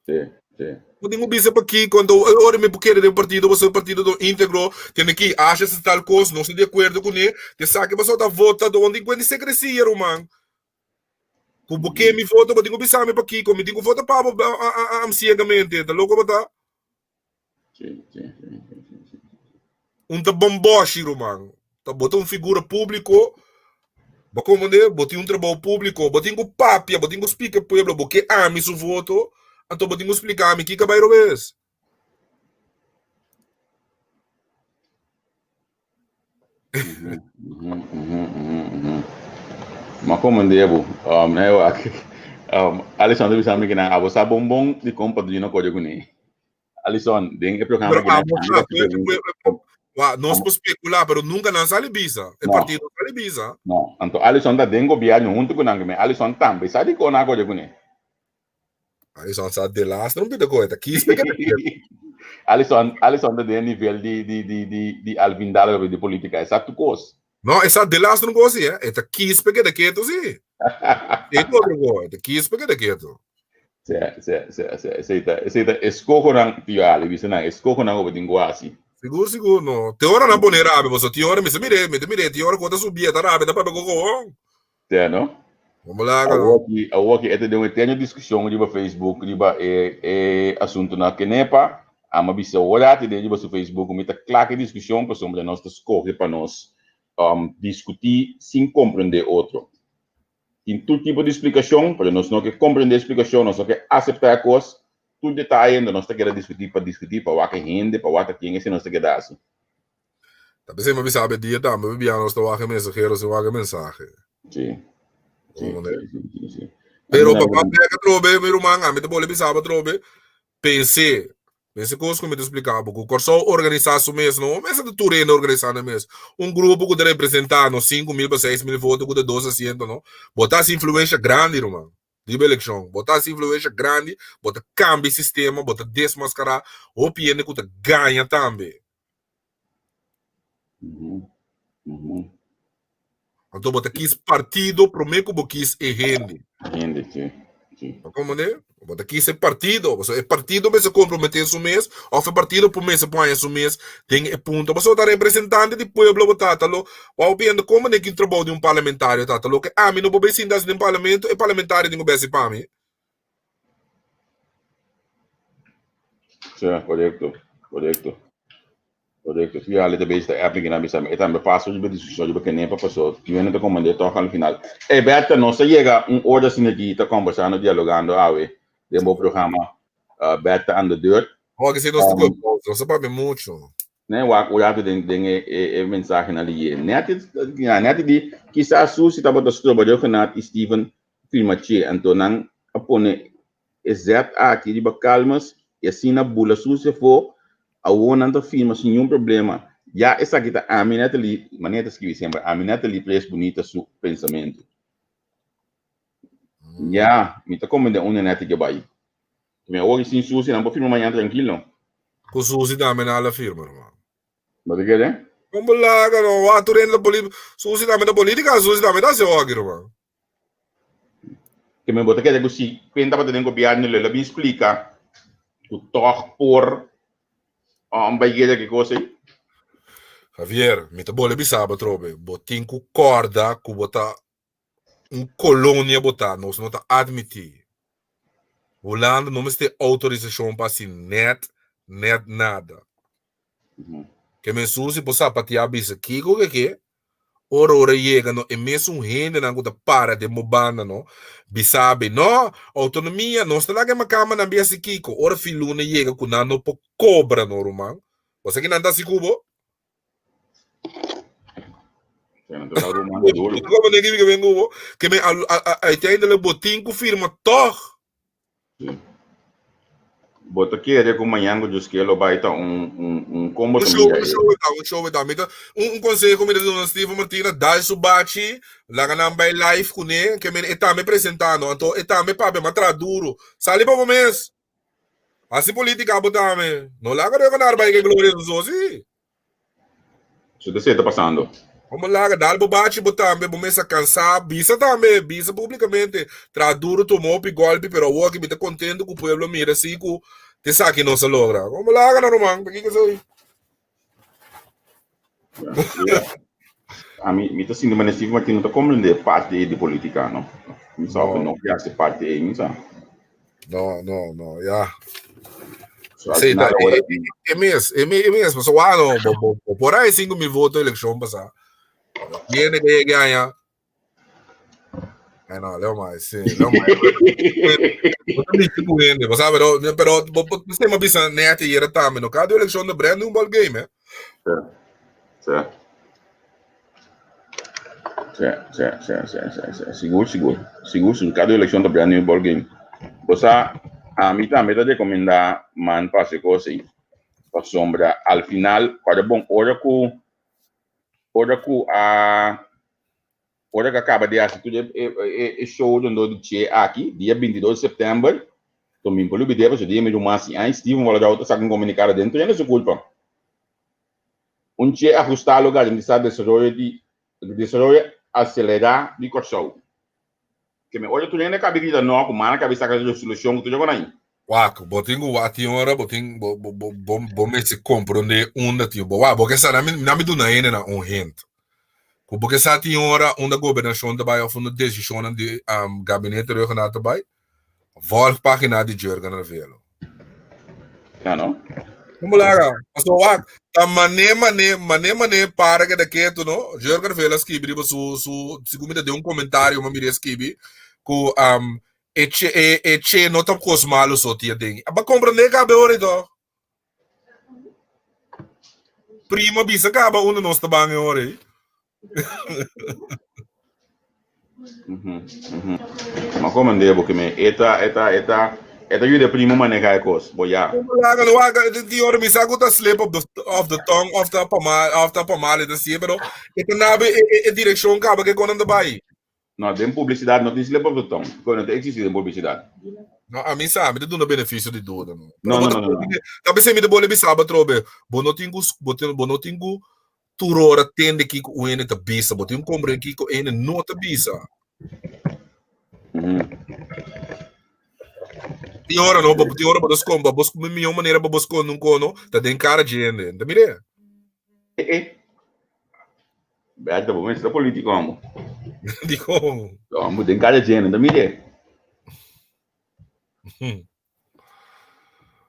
Sí, sí. Bo tin ku bisa pakiko. Anto, e ora mi por kere den partido, pasobra e partido ta un íntegro. Tene ki Ashes ta tal kos, nos ta di akuerdo kuné. Te sa ke pasobra ta votadó. Bo tin kuenta di sekresia, ruman. Ku bo ke mi voto, bo tin ku bisa mi pakiko. Mi tin ku vota pa bo siegamente. Ta loko bo ta? Sí, sí, sí, sí, sí, sí. Un ta bomboshi, ruman. Ta bo ta un figura públiko. Bo komprendé? Bo tin un trabou públiko. Bo tin ku papia, bo tin ku splika pueblo. Bo ke ami su voto, anto bo tin ku splika ami kiko a bai robes. Ma komprendé bo. Um, nee, wak. Um, Alison ta bisa mi ku nan abo sa bon bon di kon padrino kore kuné. Alison, den e programa Pero ki nan abo ami sa, ta pregunta. Wa, nos por speculá, pero nunca nan sali bisa. E No. partido no sali bisa. No, anto Alison ta den gobierno hunto ku nan, me Alison tambe sa di kon nan kore kuné. Alison sa de laatste un pita koe, ta kispe ke ta Alison, Alison ta den nivel di di di di di Alvin Dalo di politica, e sa tur kos. No, e sa de laatste un kos si, eh. E ta kispe ke ta ketu si. E otro koe, ta kispe ke ta ketu. Sí, sí, sí, sí. Esei ta, esei ta eskohonan, tio Ali, bisa nan, eskohonan ku bo tin ku hasi. Sigur, sigur, no. Te ora nan pone rabia, pasobra tin ora mi sa mir'é, mi ta mir'é, tin ora ku ta subié, ta rabia, ta papia ku kohon. Te, no? Como laga, no? Awor ki, awor ki e ta den un eterno diskushon riba Facebook riba e, e asuntunan Kenepa, amo a bisa ora te den riba su Facebook ku mi ta kla ku e diskushon pasobra nos ta skohe pa nos diskutí sin komprendé otro. Tin tur tipo di splikashon, pero nos no ke komprendé e splikashon, nos no ke aseptá e kos. Tur detaye unda nos ta keda diskutí pa diskutí, pa wak e hende, pa wak ta ken esei nos ta keda hasi. Ta p'esei mi a bisa awe dia tambe, mi bia nos ta wak e mensahero sin wak e mensahe. Sí. Sí, sí, sí, sí, sí. Pero pa bek atrobe, mi ruman, ami ta bole bisa bo atrobe, Pens'é, mester kos ku mi ta splika bo, ku Kòrsou organisá su mes, no mester ta tur hende organisá nan mes. Un grupo ku ta representá nos 5000 pa 6000 voto ku ta dos asiento no, bo ta hasi influensha grandi ruman riba elekshon. Bo ta hasi influensha grandi, bo ta kambia e sistema, bo ta desmaskará hopi hende ku ta gaña tambe. Anto bo ta kis partido promé ku bo kis e hende. Hende, sí. Sí. Bo komprendé? Bo ta kis e partido. Pasobra e partido mester komprometé su mes òf e partido por mester por haña su mes den e punto. Pasobra ta representante di pueblo bo ta. Ta lo bo piensa komo den ki trabou di un parlamentario ta. Ta loke ami no por bay sinta hasi den parlamento, e parlamentario tin ku bay hasi pa mi. Sí, korekto, korekto. Korekto. Si Ale ta bezig ta app mi bisa mi e tambe paso riba discusion riba Kenepa paso tin hende ta komprende tog al final. Ey Bertha nos a yega un ora asina aki ta kombersando dialogando awe den bo programa Bertha aan de deur. Oh ke si nos ta nos a papia mucho. Ne wak un rato den den e e e mensahenan di ye. Net ya net di kisas Susi tabata stroba Reugenat i Steven firma che anto nan a pone E zet aki riba Calmes y asina bula sucio afo, awor nan ta firma sin niun problema. Ya esaki ta ami Natalie, manera ta scribi semper, ami Natalie Pres Bunita su pensamento. Ya, mi ta comprende unda Natalie ke bay. Mi awor sin sucio nan por firma mañana tranquilo. Cu sucio tambe nan a la firma, hermano. Bo ta kere? Con bo laga no, wak tur hende ta política, sucio tambe ta política, sucio tambe ta haci hoki, hermano. Ke men bo ta kere ku si ken tabata den gobièrnu lo el a bin splika ku tòg por bai guera ki kos ei? Javier, mi ta bole bisa bo atrobe, bo tin ku kòrda ku bo ta un kolonia bo ta, nos no ta admití. Hulanda no mester outorisashon pa hasi nèt, nèt nada. Ke men susi por sapateá bisa kiko ke ke, Ora ora yega no e mesun hendenan ku ta para den bo banda no bisa be no autonomia nos ta laga e makamba nan bi hasi kiko ora fin luna yega ku nan no por kobra no ruman bo sa ki nan ta hasi ku bo? Ke men uiteindelijk bo tin ku firma tog. Bo ta kere ku mañan ku Dios kier lo bai ta un un un kon bo Un ta show, mira un e? show e ta, un show e ta. Mi ta un un konseho mi ta duna Steven Martina, dal su bachi, laga nan bai live kuné, ke men e tambe presentá no, anto e tambe papia mas traha duru. Sali pa bo mes. Hasi politika bo tambe. No laga Reugenaar bai ke gloria su so si. Su ta seta pasando. Como laga, dal bo bachi bo tambe, bo mes a cansa, bisa tambe, bisa publicamente, traha duro tuma hopi golpi, pero awor aki mi ta contento cu pueblo mira si cu t'esaki nos a logra. Como laga na ruman, ta kiko esey? Ami, mi ta sinti manera Steve Martin no ta comprende parti ei di politica, no. Mi sa no ke hasi parti ei, mi sa. No, no, no, ya. So, al final, ahora... E mes, e mes, e mes, paso wano, bo, bo, bo por ahí 5.000 votos elección pasa. Tiene que llegue allá. Ay, no, leo mais, sí, leo mais. Bo sabe, pero, pero, bo, bo, bo, bo, bisa net hier tambe, no cada elección de brand new ball game, eh. Sí, sí. Sí, sí, sí, sí, sí, sí. Sigur, sigur. Sigur, sigur. Kada elekshon ta brand new ball game. Bo sa, ami tambe ta rekomendá man pa hasi kos ei. Pasobra al final, kòrda bon, ora ku ora ku a ora ku a kaba di hasi tur e e e show rondó di Che aki, dia 22 di sèptèmber, to mi por lubid'é pasobra dia mi ruman hasi aña, Steven Waladau ta saka un komunikado den trende su kulpa. Un che ahustá lo garantisá desaroyo di desaroyo aselerá di Kòrsou. Ke me ora tur hende kabi grita no, ku mana kabi saka resolushon ku tur dje konai. Wak, bo tin ku wak tin ora bo tin bo bo bo bo bo mester komprondé unda tin bo wak bo ke sa na mi na mi duna hende na un hint ku bo ke sa tin ora unda gobernashon ta bai òf unda desishonnan di gabinete regional ta bai volg pagina di Jurgen Ravelo. Ja no. Como laga? Paso wak, ta mané mané mané mané para keda ketu no. Jurgen Ravelo a skibi riba su su sigun mi ta den un komentario mi a mira e skibi ku E che e e che no ta kos malu so tia den. Aba komprendé kabe ora toch. Primo bisa kaba unda nos ta ban e ora ei. Mhm, mhm. Ma komprendé bo ke me eta eta eta eta yuda primo maneha e kos. Bo ya. Laga lo waga di ora mi sa ku ta slip of the of the tongue of ta pa mal of ta pa mal eta sie pero e ta nabe e e e direkshon kaba ke konan ta bai. No, den publisidat no tin slip of the tongue. Koe no ta eksistí den publisidat. No, ami sa, mi ta duna benefisio di duda. No, no, no, no, no. Ta p'esei mi ta bole bisa bo atrobe, bo no tin ku, bo tin, bo no tin ku tur ora tende kiko un hende ta bisa, bo tin ku komprende kiko e hende no ta bisa. Tin ora no, bo tin ora bo ta skonde, bo skonde mihó manera pa bo skonde un kono ta den kara dje hende. Ta mir'é. Eh, eh. Berta, bo mester ta politico amo. Dikon? Amo den kada jene, ta mire.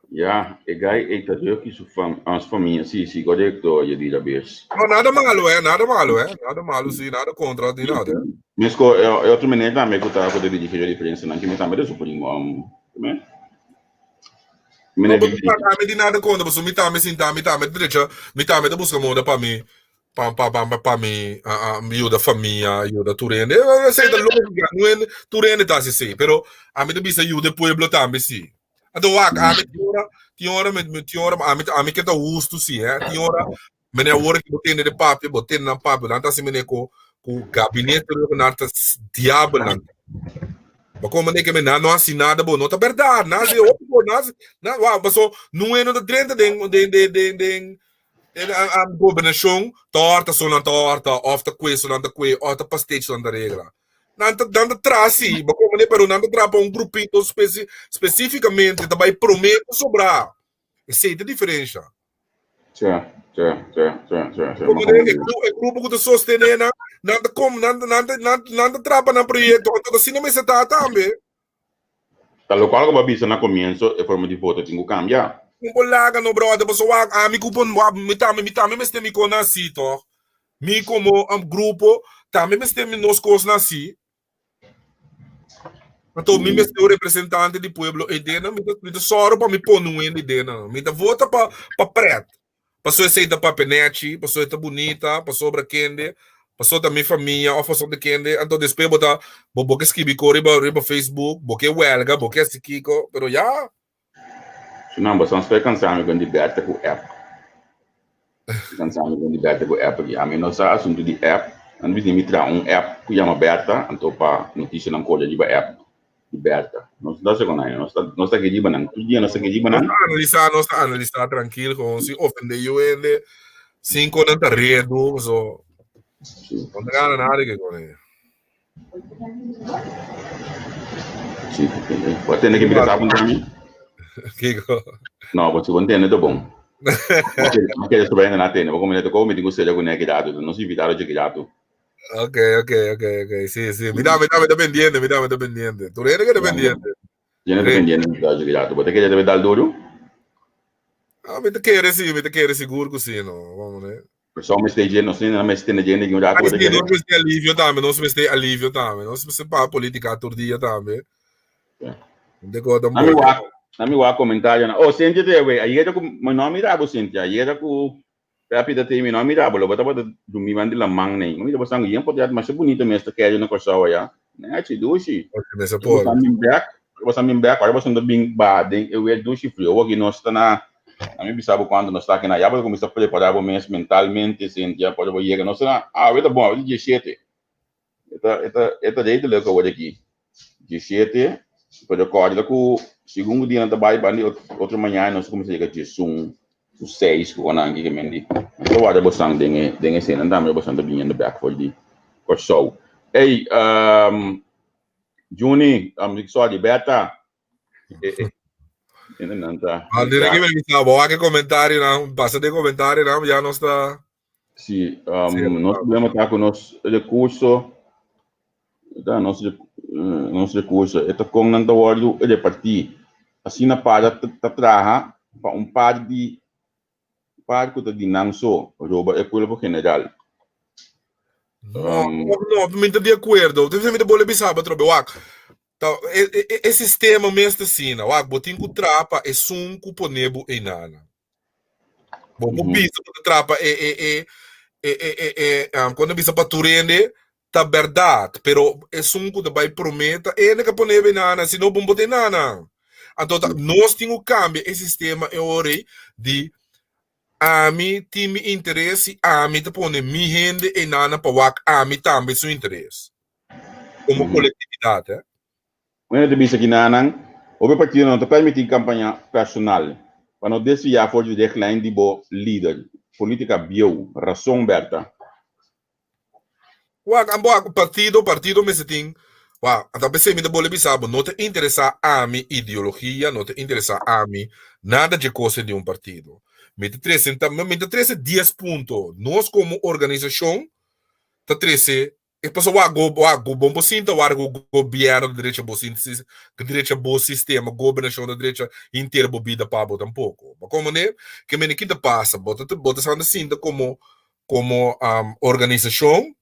Ja, e guy e ta druk su fam, ans famia, si, si, correcto, je di bes. No, nada malo, eh, nada malo, eh, nada malo, si, nada contra, ni nada. Eh. Mesco, e, e otro meneer tambe ku ta ku ta dirigir di prensa, nan kimi tambe de su primo, um, come? Meneer No, di mi di nada contra, pasobra mi tambe sinta, mi tambe drecha, mi tambe ta busca moda pa mi pa pa pa pa pa mi yuda famia, yuda tur hende. Esei ta lógica, no hende, tur hende ta hasi esei, pero ami ta bisa yuda e pueblo tambe si. Anto wak, ami tin ora, tin ora mi mi tin ora ami ami ke ta hustu si, eh, tin ora mene awor ke bo tende de papia, bo tende nan papia, nan ta hasi mene ku ku gabinete nan ta diabelnan. Ba como ne ke me nan no hasi nada bo, no ta berdad, nan hasi hopi bo, nan hasi, nan, wak, paso no hende ta drenta den den den den den Den gobernashon ta horta so nan ta horta of ta kue so nan ta kue of ta pastech so nan ta regla. Nan ta nan ta traha si, bo komprende, pero nan ta traha pa un grupito spesi spesifikamente ta bai prome ku sobrá. Esei ta diferensha. Tja, tja, tja, tja, tja, tja. Bo komprende? E gru e grupo ku ta sostené nan, nan ta kom nan nan ta nan nan ta traha pa nan proyekto, anto asina mester ta tambe. Ta lokual ku bo a bisa na komienso, e forma di vota tin ku kambia. Un por laga no brother paso wak ami ku pon wak mi tambe mi tambe mester mi kos nasi toch mi komo grupo tambe mester mi nos kos nasi anto mi mester un representante di pueblo eidena mi ta mi ta sòru pa mi pone un hende eidena mi ta vota pa pa pret Paso esei ta papia nechi, paso e ta bunita, pasobra kende, paso ta mi famia of paso ta kende. Anto despues bo ta bo bo ke skibi ko riba riba Facebook, bo ke welga, bo ke hasi kiko, pero ya. Su nan boso a kansa mi con di Bertha cu app. Kansa mi con di Bertha cu app aki. Ami no sa asunto di app. Nan bisa mi traha un app cu yama Bertha, anto pa noticianan kore riba app. di Bertha. Nos no ta con aña, nos ta, nos ta riba nan. Tur dia nos ta riba nan. Nos ta analisa, nos ta analisa trankil, gewoon sin ofende yu hende, sin con nan ta redu, so. Sí. No ta gana nada que con ellos. Sí, bo tende que mira sabe un Kiko. No, bo si bo ntende ta bon. Ma kere sobra hende na tende, bo come te ko mi tingu seria ku neki datu, nos invitado cheki datu. Ok, ok, ok, ok. Sí, sí. Mira, mira, mira pendiente, mira, mira pendiente. Tú eres que eres pendiente. Yo no estoy pendiente, yo ¿Vos te quieres dar duro? Ah, me te quiere, sí, me te quiere seguro que sí, no. Vamos, né? Pessoal me esteja, não sei, não me esteja gente que um rato. Ay, sí, nos mester alivio tambe, nos mester alivio tambe. Nos mester pa política tur dia tambe. De cosa Nami wa, nami wa comentario na. Oh, Cynthia te we. Ayer ku, no mira bo Cynthia, ayer ku Pepi ta tei mi no a mira bo, lo bo tabata drumi banda di laman nei. Mi mira bo sangu yen potret masha bunita mes ta keri na Kòrsou aya. Nechi, dushi. Mester por. Bo sa bin bek, bo sa bin bek, ora bo ta bin baha den e weer dushi frio. Awor aki nos ta na, na mi bisa bo kuantu nos ta aki na, ya bo ta kuminsá prepará bo mes mentalmente, Cynthia, pa ora bo yega. Nos ta na, awe ta bon, awe ta dieshete. E ta, e ta, e ta redelijk awor aki. Dieshete, pero kòrda ku segun ku dianan ta bai banda di otro mañana nos ta kuminsá yega diesun ku seis ku onan aki ke men di. Nos ta warda bosan den e den e sena tambe bosan ta biniendo bèk for di Kòrsou. Ey, Juni, um, sorry, Berta. Nan ta. Ah, dire que me bisa, bo que comentario nan, pasa de comentario nan, ya no está. Sí, um, nos problema ta ku nos recurso, ta nos, nos recurso, e ta kon nan ta wòrdu repartí. Asina para ta traha pa un par di par ku ta di nan so, roba e pueblo general. No, no, mi ta di akuerdo. Mi ta bole bisa bo atrobe, wak. Ta, e, e, e sistema mes ta asina, wak, bo tin ku traha pa esun ku pone bo einana. Bo por bisa ku ta traha pa e, e, e, e, e, e, e, um, kuando bisa pa tur hende, ta bèrdat, pero esun ku ta bai promé ta ene ka pone bo einana, si no bo no por ta einana. Anto ta, nos tin ku kambia e sistema e ora ei di ami tin mi interes i ami ta pone mi hende einana pa wak ami tambe su interes. Komo kolektividat, eh. Manera ta bisa kinanan, hopi partido no ta permití kampaña personal pa no desviá for di richtlijn di bo lider. Polítika bieu. Rason, Berta. Wak, ambo a partido, partido mester tin, wak, ata p'esei mi ta bole bisa bo, no ta interesá ami ideologia, no ta interesá ami nada dje kos di un partido. Mi ta trese, mi ta trese dies punto. Nos komo organisashon ta trese E pasobra wak go wak go bon bo sinta wak go gobierno ta drecha bo sin drecha bo sistema gobernashon ta drecha henter bo bida pa bo tampoko bo komprende ke mene ki ta pasa bo ta bo ta sa sinta komo komo organisashon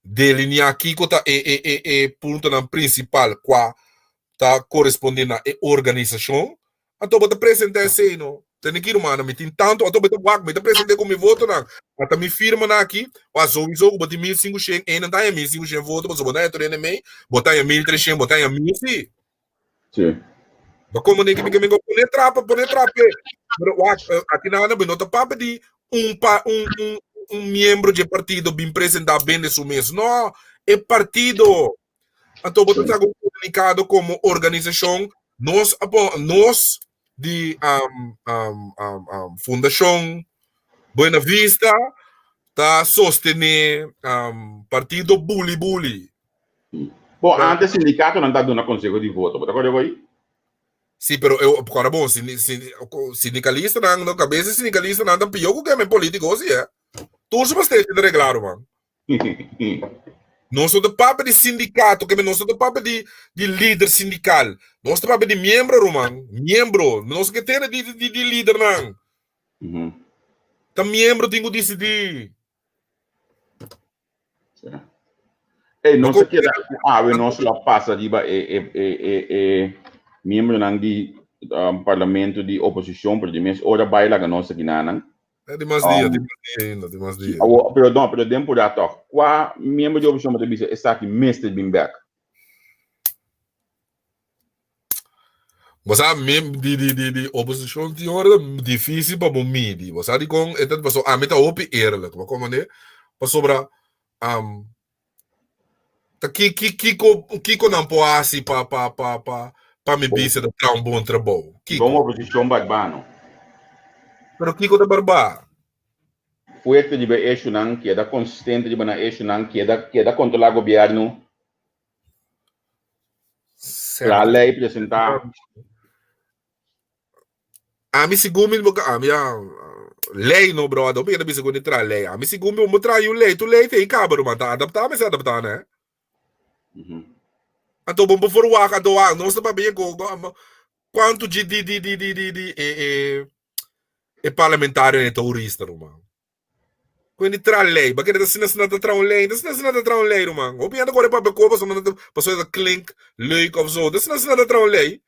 delineá kiko ta e e e e puntonan prinsipal kua ta koresponde na e organisashon Anto bo ta presentá esei no. Tene ki rumannan, mi tin tantu, anto bo ta wak, mi ta present'é ku mi votonan. Ata mi firmanan aki, wak souiso ku bo tin 1500, einan ta haña 1500 voto, pasobra bo ta haña tur hende mei, bo ta haña 1300, bo ta haña mil si. Sí. Bo komo ne ki mi ke mi go pone trapa, pone trape. Pero wak, aki nan bo no ta papia di un pa un un un miembro dje partido bin presentá bende su mes. No, e partido. Anto bo ta saka un komunikado komo organisashon, nos a pon, nos di um, um, um, um, Fundashon Buena Vista ta sostené um, partido Buli Buli. Bo, antes sindikatonan ta duna konseho di voto, bo ta kòrda ku ei? Sí, pero eu, kòrda bon, sindikalistanan, no, kabes di sindikalistanan ta pió ku kemen polítiko, sí, eh. Tur su pastechi ta reglá, ruman. Nos no ta papia di sindikato, ke nos no ta papia di di lider sindikal. Nos ta papia di miembro, ruman. Miembro. Nos ke tene di di di lidernan. Ta miembro tin ku disidí. Ey, nos a keda ku awe nos lo a pasa riba e e e e e miembronan di um, parlamento di oposishon, pero di mes ora bai laga nos aki nanan. É di mas dia, di mas dia ainda, di mas dia. Awo, pero no, pero den purá tòg, kua miembro di oposishon bo ta bisa esaki mester bin bèk? Bo sa, miem di di di di oposishon tin ora difísil pa bo midi. Bo sa dikon e ta pasobra ami ta hopi eerlijk, bo komprendé? Pasobra Ta ki ki kiko kiko nan por hasi pa pa pa pa pa mi bisa ta traha un bon trabou? Kiko? Bon oposishon barbano. Pero kiko ta barbá? Fuerte riba e eshunan, keda konsistente riba nan eshunan, keda keda kontrolá gobièrnu, traha lei, presentá. Ami segun mi boka ami ya lei no brother, mi ta bisa ku ni traha lei. Ami segun mi bo traha un lei, tu lei te kaba ruman, ta adaptá mester adaptá ne. Anto bo por verwagt, anto wak, nos ta papia ku kuantu di di di di di di di e e e parlamentario ne ta hurista ruman. Ku ni traha lei, ba kere ta asina asina ta traha un lei, ta asina asina ta traha un lei ruman. Hopi hende kore papia ku pasobra nan ta pasobra ta klink leuk of zo, ta asina asina ta traha un lei.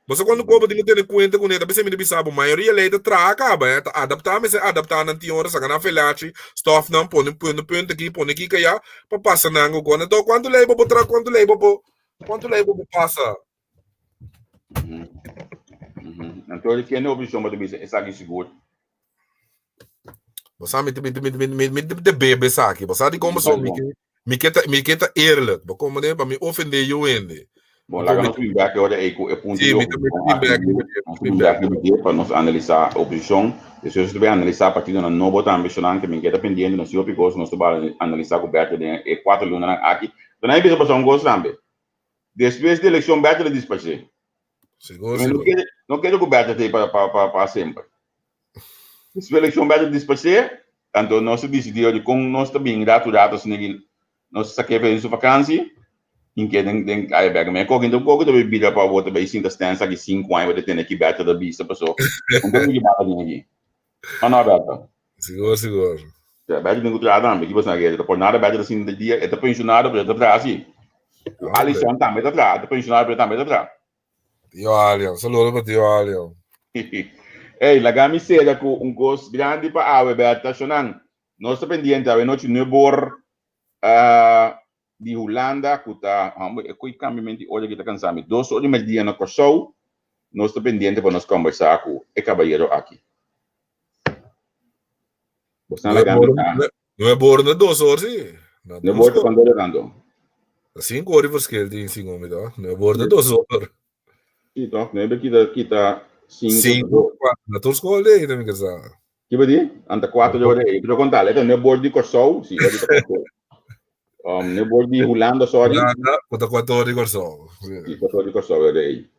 Boso cuando kobo tin ku tene kuenta ku neta, p'esei mi ta bisa bo, mayoria lei ta traha kaba, eh, ta adaptá, mester adaptá nan tin ora, saka nan felachi, stòf nan, pone pone punt aki, pone kiko aya, pa pasa nan ku kos. Anto kuantu lei bo por traha, kuantu lei bo por, kuantu lei bo por pasa? Anto kende oposishon bo ta bisa esaki sigur? Bo sa mi mi mi mi mi mi te bebe esaki. Bo sa di como so mi ke mi ke ta mi ke ta eerlijk. Bo como ne pa mi ofende yu hende. Bon, laga nos bin bek ora ei ku e punto Sí, di mi ta mi ta bin bek riba dje, Nos bin bek riba dje pa nos analisá oposishon. Despues nos ta bin analisá partidonan nobo tambe, esnan ke mi keda pendiente, nos tin hopi kos nos ta bai analisá ku Berto den e kuater lunanan aki. Pero nan a bisa pasá un kos tambe. Despues di elekshon Bertha lo disparsé. Sigur, No sigur. kere, no kere ku Bertha t'ei pa, pa, pa, pa semper. Despues di elekshon Bertha disparsé, anto nos a disidí ora kon nos ta bin ratu ratu asina ki nos ta sak'é pa den su vakansi i ke den den kaya bèk. Mi a koke enton koke ta bai bira pa bo ta bai sinta stèns aki sinku aña bo ta tende ki Bertha ta bisa paso un poco di baka tin aki. O no Bertha? Sigur, sigur. Ja, Bertha tin ku traha tambe, ki bo sa ke ta por nada Bertha ta sinta dia, e ta penshonado pero e ta traha si. Alison tambe ta traha, e ta penshonado pero e tambe ta traha. Tio Alion, saludo pa Tio Alion. Ey, laga mi sera ku un kos grandi pa awe Bertha, Shonan, nos ta pendiente awe nochi nuebor di Hulanda ku ta, hombre, e koi kambiamento di ora aki ta kansa mi, dos or di merdia na Kòrsou, nos ta pendiente pa nos kòmbersá ku e kabayero aki. Bosnan laga mi ta. Nuebor na dos or si. Nuebor ta kuantu ora tantu? Ta sinku or di verschil tin segun mi to. Nuebor ta dos or. Si toch, nuebe kita kita sinku. Sinku, na tur skol dei ta mi ke sa. Kiba di? Anta kuater ora ei. Pero kontal, e ta nuebor di Kòrsou, si, ora di ta kuater. Nuebor di Hulanda, sorry. Hulanda, ku ta kuater or di Kòrsou. Si, kuater or di Kòrsou ora ei.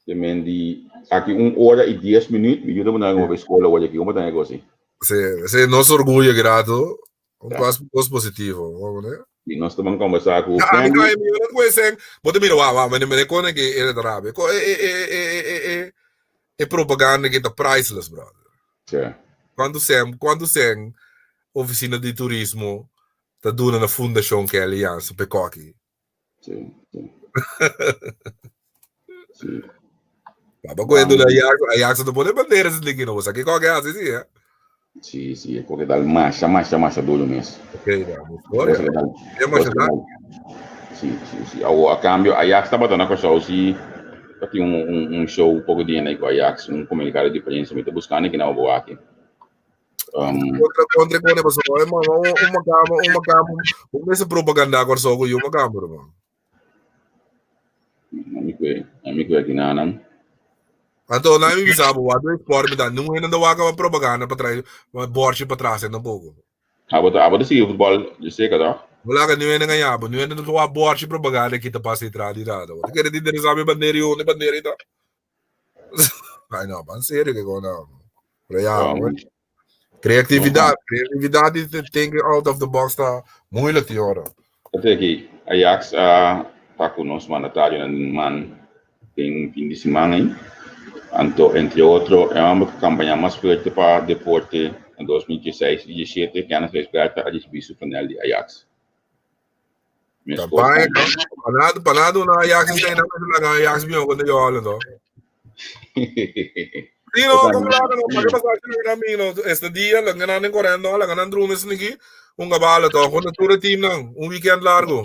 Te men di aki un ora i dies minüt, mi yuda bo nan bai skol awor aki, komo ta negosi? Si, si, nos orguyo grato. Un kos, kos positivo, ne? I nos ta ban kombersá ku Ah, mi Candy. kai, mi no puede ser. Bo ta mira, wou, wou, mene, mene kone ke e ta rabia. Ko e, e, e, e, e, e, e, e propaganda ke ta priceless, brother. Sí. Kuantu sen, kuantu sen ofisina di turismo ta duna na Fundashon Kelly Jansen p'e koki? Sí, sí. Sí. Baba koe duna Ajax, Ajax no pone bandera sin liki no, bo sa ke koki hasi si, eh? Sí, sí, e koki dal masha, masha, masha duro mes. Ok, da, bo score. Koki dal, Ya masha koki dal. Sí, sí, sí. Awo, a cambio, Ajax tabata na Kòrsou, sí, tatin un, un, un show poko dia na ku Ajax, un komunikado di prensa, mi ta buskando aki na bo aki. Contra contra con paso eh man un makamba un makamba un mester propaganda Kòrsou ku yu makamba ruman. Ami kue ami kue aki nanan. Anto nan mi bisa bo wak den sport mi ta nun hende ta wak a propaganda pa trai borchi pa tras tampoco. Abo ta abo ta sigui futbol di seka toh? Bo laga nun hende gaña bo nun hende ta wak borchi propaganda kita pasa di tras di nada. Bo ta kere di interesa mi bandera i unda e bandera ta? Ay no, ban serio que con no. Pero ya, um, creatividad, creatividad y thinking out of the box ta moeilijk die ora. Ate aki, Ajax a ta ku nos mandatario na man den fin di siman ei. Anto, entre otro, e homber ku kampaña mas fuerte pa deporte na 2016 i 17, Kenneth Gijsbertha, a risibí su panel di Ajax. Campaña, panado, panado na Ajax está na laga Ajax bien cuando yo hablo, no. Sí, no, como la no, para qué pasar que na mi no, este día la ganan en corriendo, la ganan drumes niki, un gabala to, con el team nan, un weekend largo.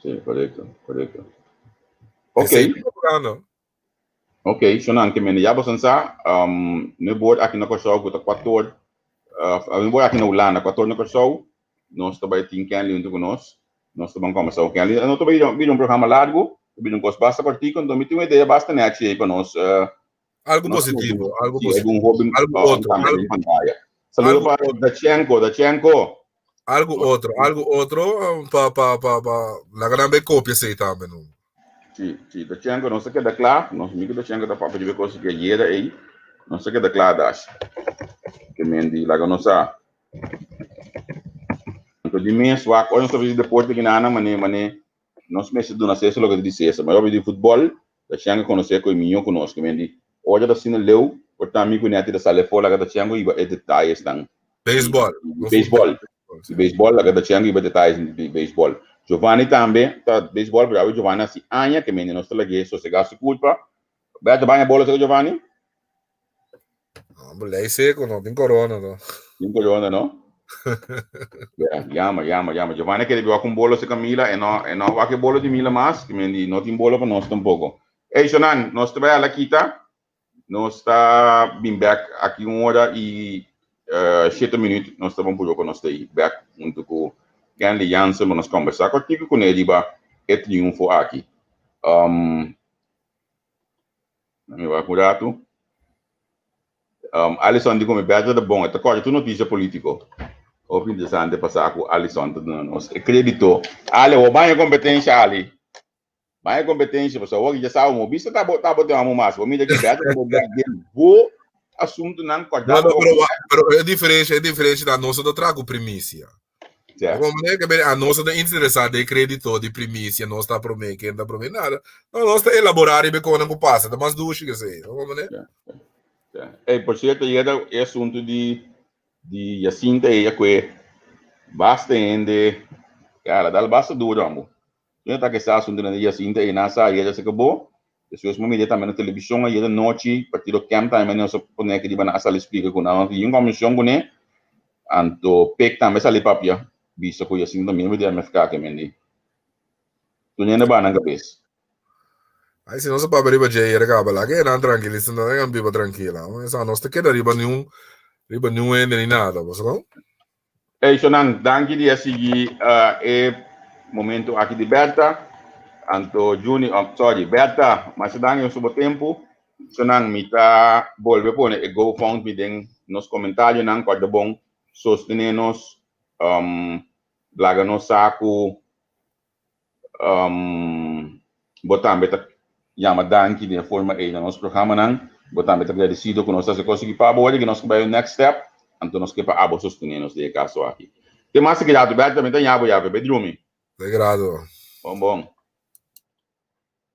Sí, correcto, correcto. Ok. Ok, shonan ke mende ya bosan sa, um, nu bord aki na Kòrsou ku ta kuator, uh, nu bord aki na Hulanda, kuator na Kòrsou, nos ta bai tin Kenley huntu ku nos, nos ta ban kòmbersá ku Kenley. No ta bai bira un programa largu, ta bira un kos basta kòrtiku, anto mi tin un idea basta nèchi ei pa nos, uh, Algo nos positivo, algo sí, positivo. algun hoben Algo uh, otro, tambe algo, den pantaya. Saludo algo pa otro. Dachenko, Dachenko. Algo otro, algo otro, um, pa, pa, pa, pa, laga nan bay copia esey tambe, no. Sí, sí, Dachenko, nos a keda kla. Nos amigo Dachenko ta papia riba e kos di ayera ei. Nos a keda kla, Dash. Ke men di laga nos sa. Anto di mes wak, ora nos ta hasi deporte kina nan, mane, mane, nos mester duna Cesar loke ta di Cesar. Ma hopi di futbol, Dachenko konosé ku e mihó ku nos. Ke men di, ora ta asina leu, por ta mi ku Netty ta sali afó, laga Dachenko hiba e detayesnan. Beisbòl. Di beisbòl. Di beisbòl, laga Dachenko hiba detayes di beisbòl. Giovanni tambe ta beisbòl, pero awe Giovanni hasi aña ke mende nos ta lag'é sosegá su kulpa. Bèt ta baña bola seka Giovanni? No, bo lei seco, no tin corona, no. Tin corona, no? Yeah, yama, yama, yama. Giovanni kere biwa ku bolo seka Mila, e no, e no wak e bolo di Mila mas, ke mendi no tin bolo pa nos tampoko. Ey, Shonan, nos ta bai ala kita. Nos ta bin bek aki un ora i shete minuut. Nos ta bon puru ku nos ta ei bek huntu ku Kenley Jansen pa nos kombersá kòrtiku kuné riba e triunfo aki. Um, mi wak un ratu. Um, Alison di ku mi bèta ta bon, e ta kòrda tur notisia polítiko. Hopi interesante pa sa ku Alison ta duna nos e krédito. Ale, bo baña kompetensha, Ali. Ban e kompetensia, pasobra awor ya sa bo bisa ta bo ta bo tema mas. Bo mira ki Berta ta bo bek den bo asuntunan kòrda No, no, pero, pero e diferensia, e diferensia ta nos ta traha ku primisia. Ja. Como manera que a nos ta interesá den kredito di primisia, nos ta promé, ken ta promé, nada. No, nos ta elaborá riba e konan ku pasa, ta mas dushi ke esei. Como manera? Ja. Ja. Ey, por cierto, yera e asunto di di Jacinta ella kue basta hende, cara, dal basta duro amo. Yo ta ke sa asunto di Jacinta e na sa yera se acabó. Despues mo mira tambe na televishon ayer anochi, partido KEM tambe nos a pone aki riba nan a sali splika ku nan no tin un komishon kuné. Anto PIC tambe a sali papia bisa ku Jacinta miembro di MFK ke men di. Tur hende baha nan kabes. Ai si nos a papia riba dje ayer kaba laga e nan trankilisa nan nan biba trankila. Esa nos ta keda riba niun riba niun hende ni nada, bo sa kon? Ey Shonan, danki di a sigui e momento aki di Bertha. Anto Juni, oh, sorry, Bertha, masha danki pa bo tempu. Shonan, mi ta bolbe pone e GoFundMe den nos comentarionan, kòrda bon sostené nos, um, laga nos sa ku Um, bo tambe ta yama danki den e forma ei na nos programanan. Bo tambe ta agradecido ku nos ta hasi kos aki pa bo. Ora ku nos bai un next step, anto nos ke pa abo sostené nos den e kaso aki. Te mas grado, Berta, mi ta ña bo ya, bai drumi. Te grado. Bon, bon.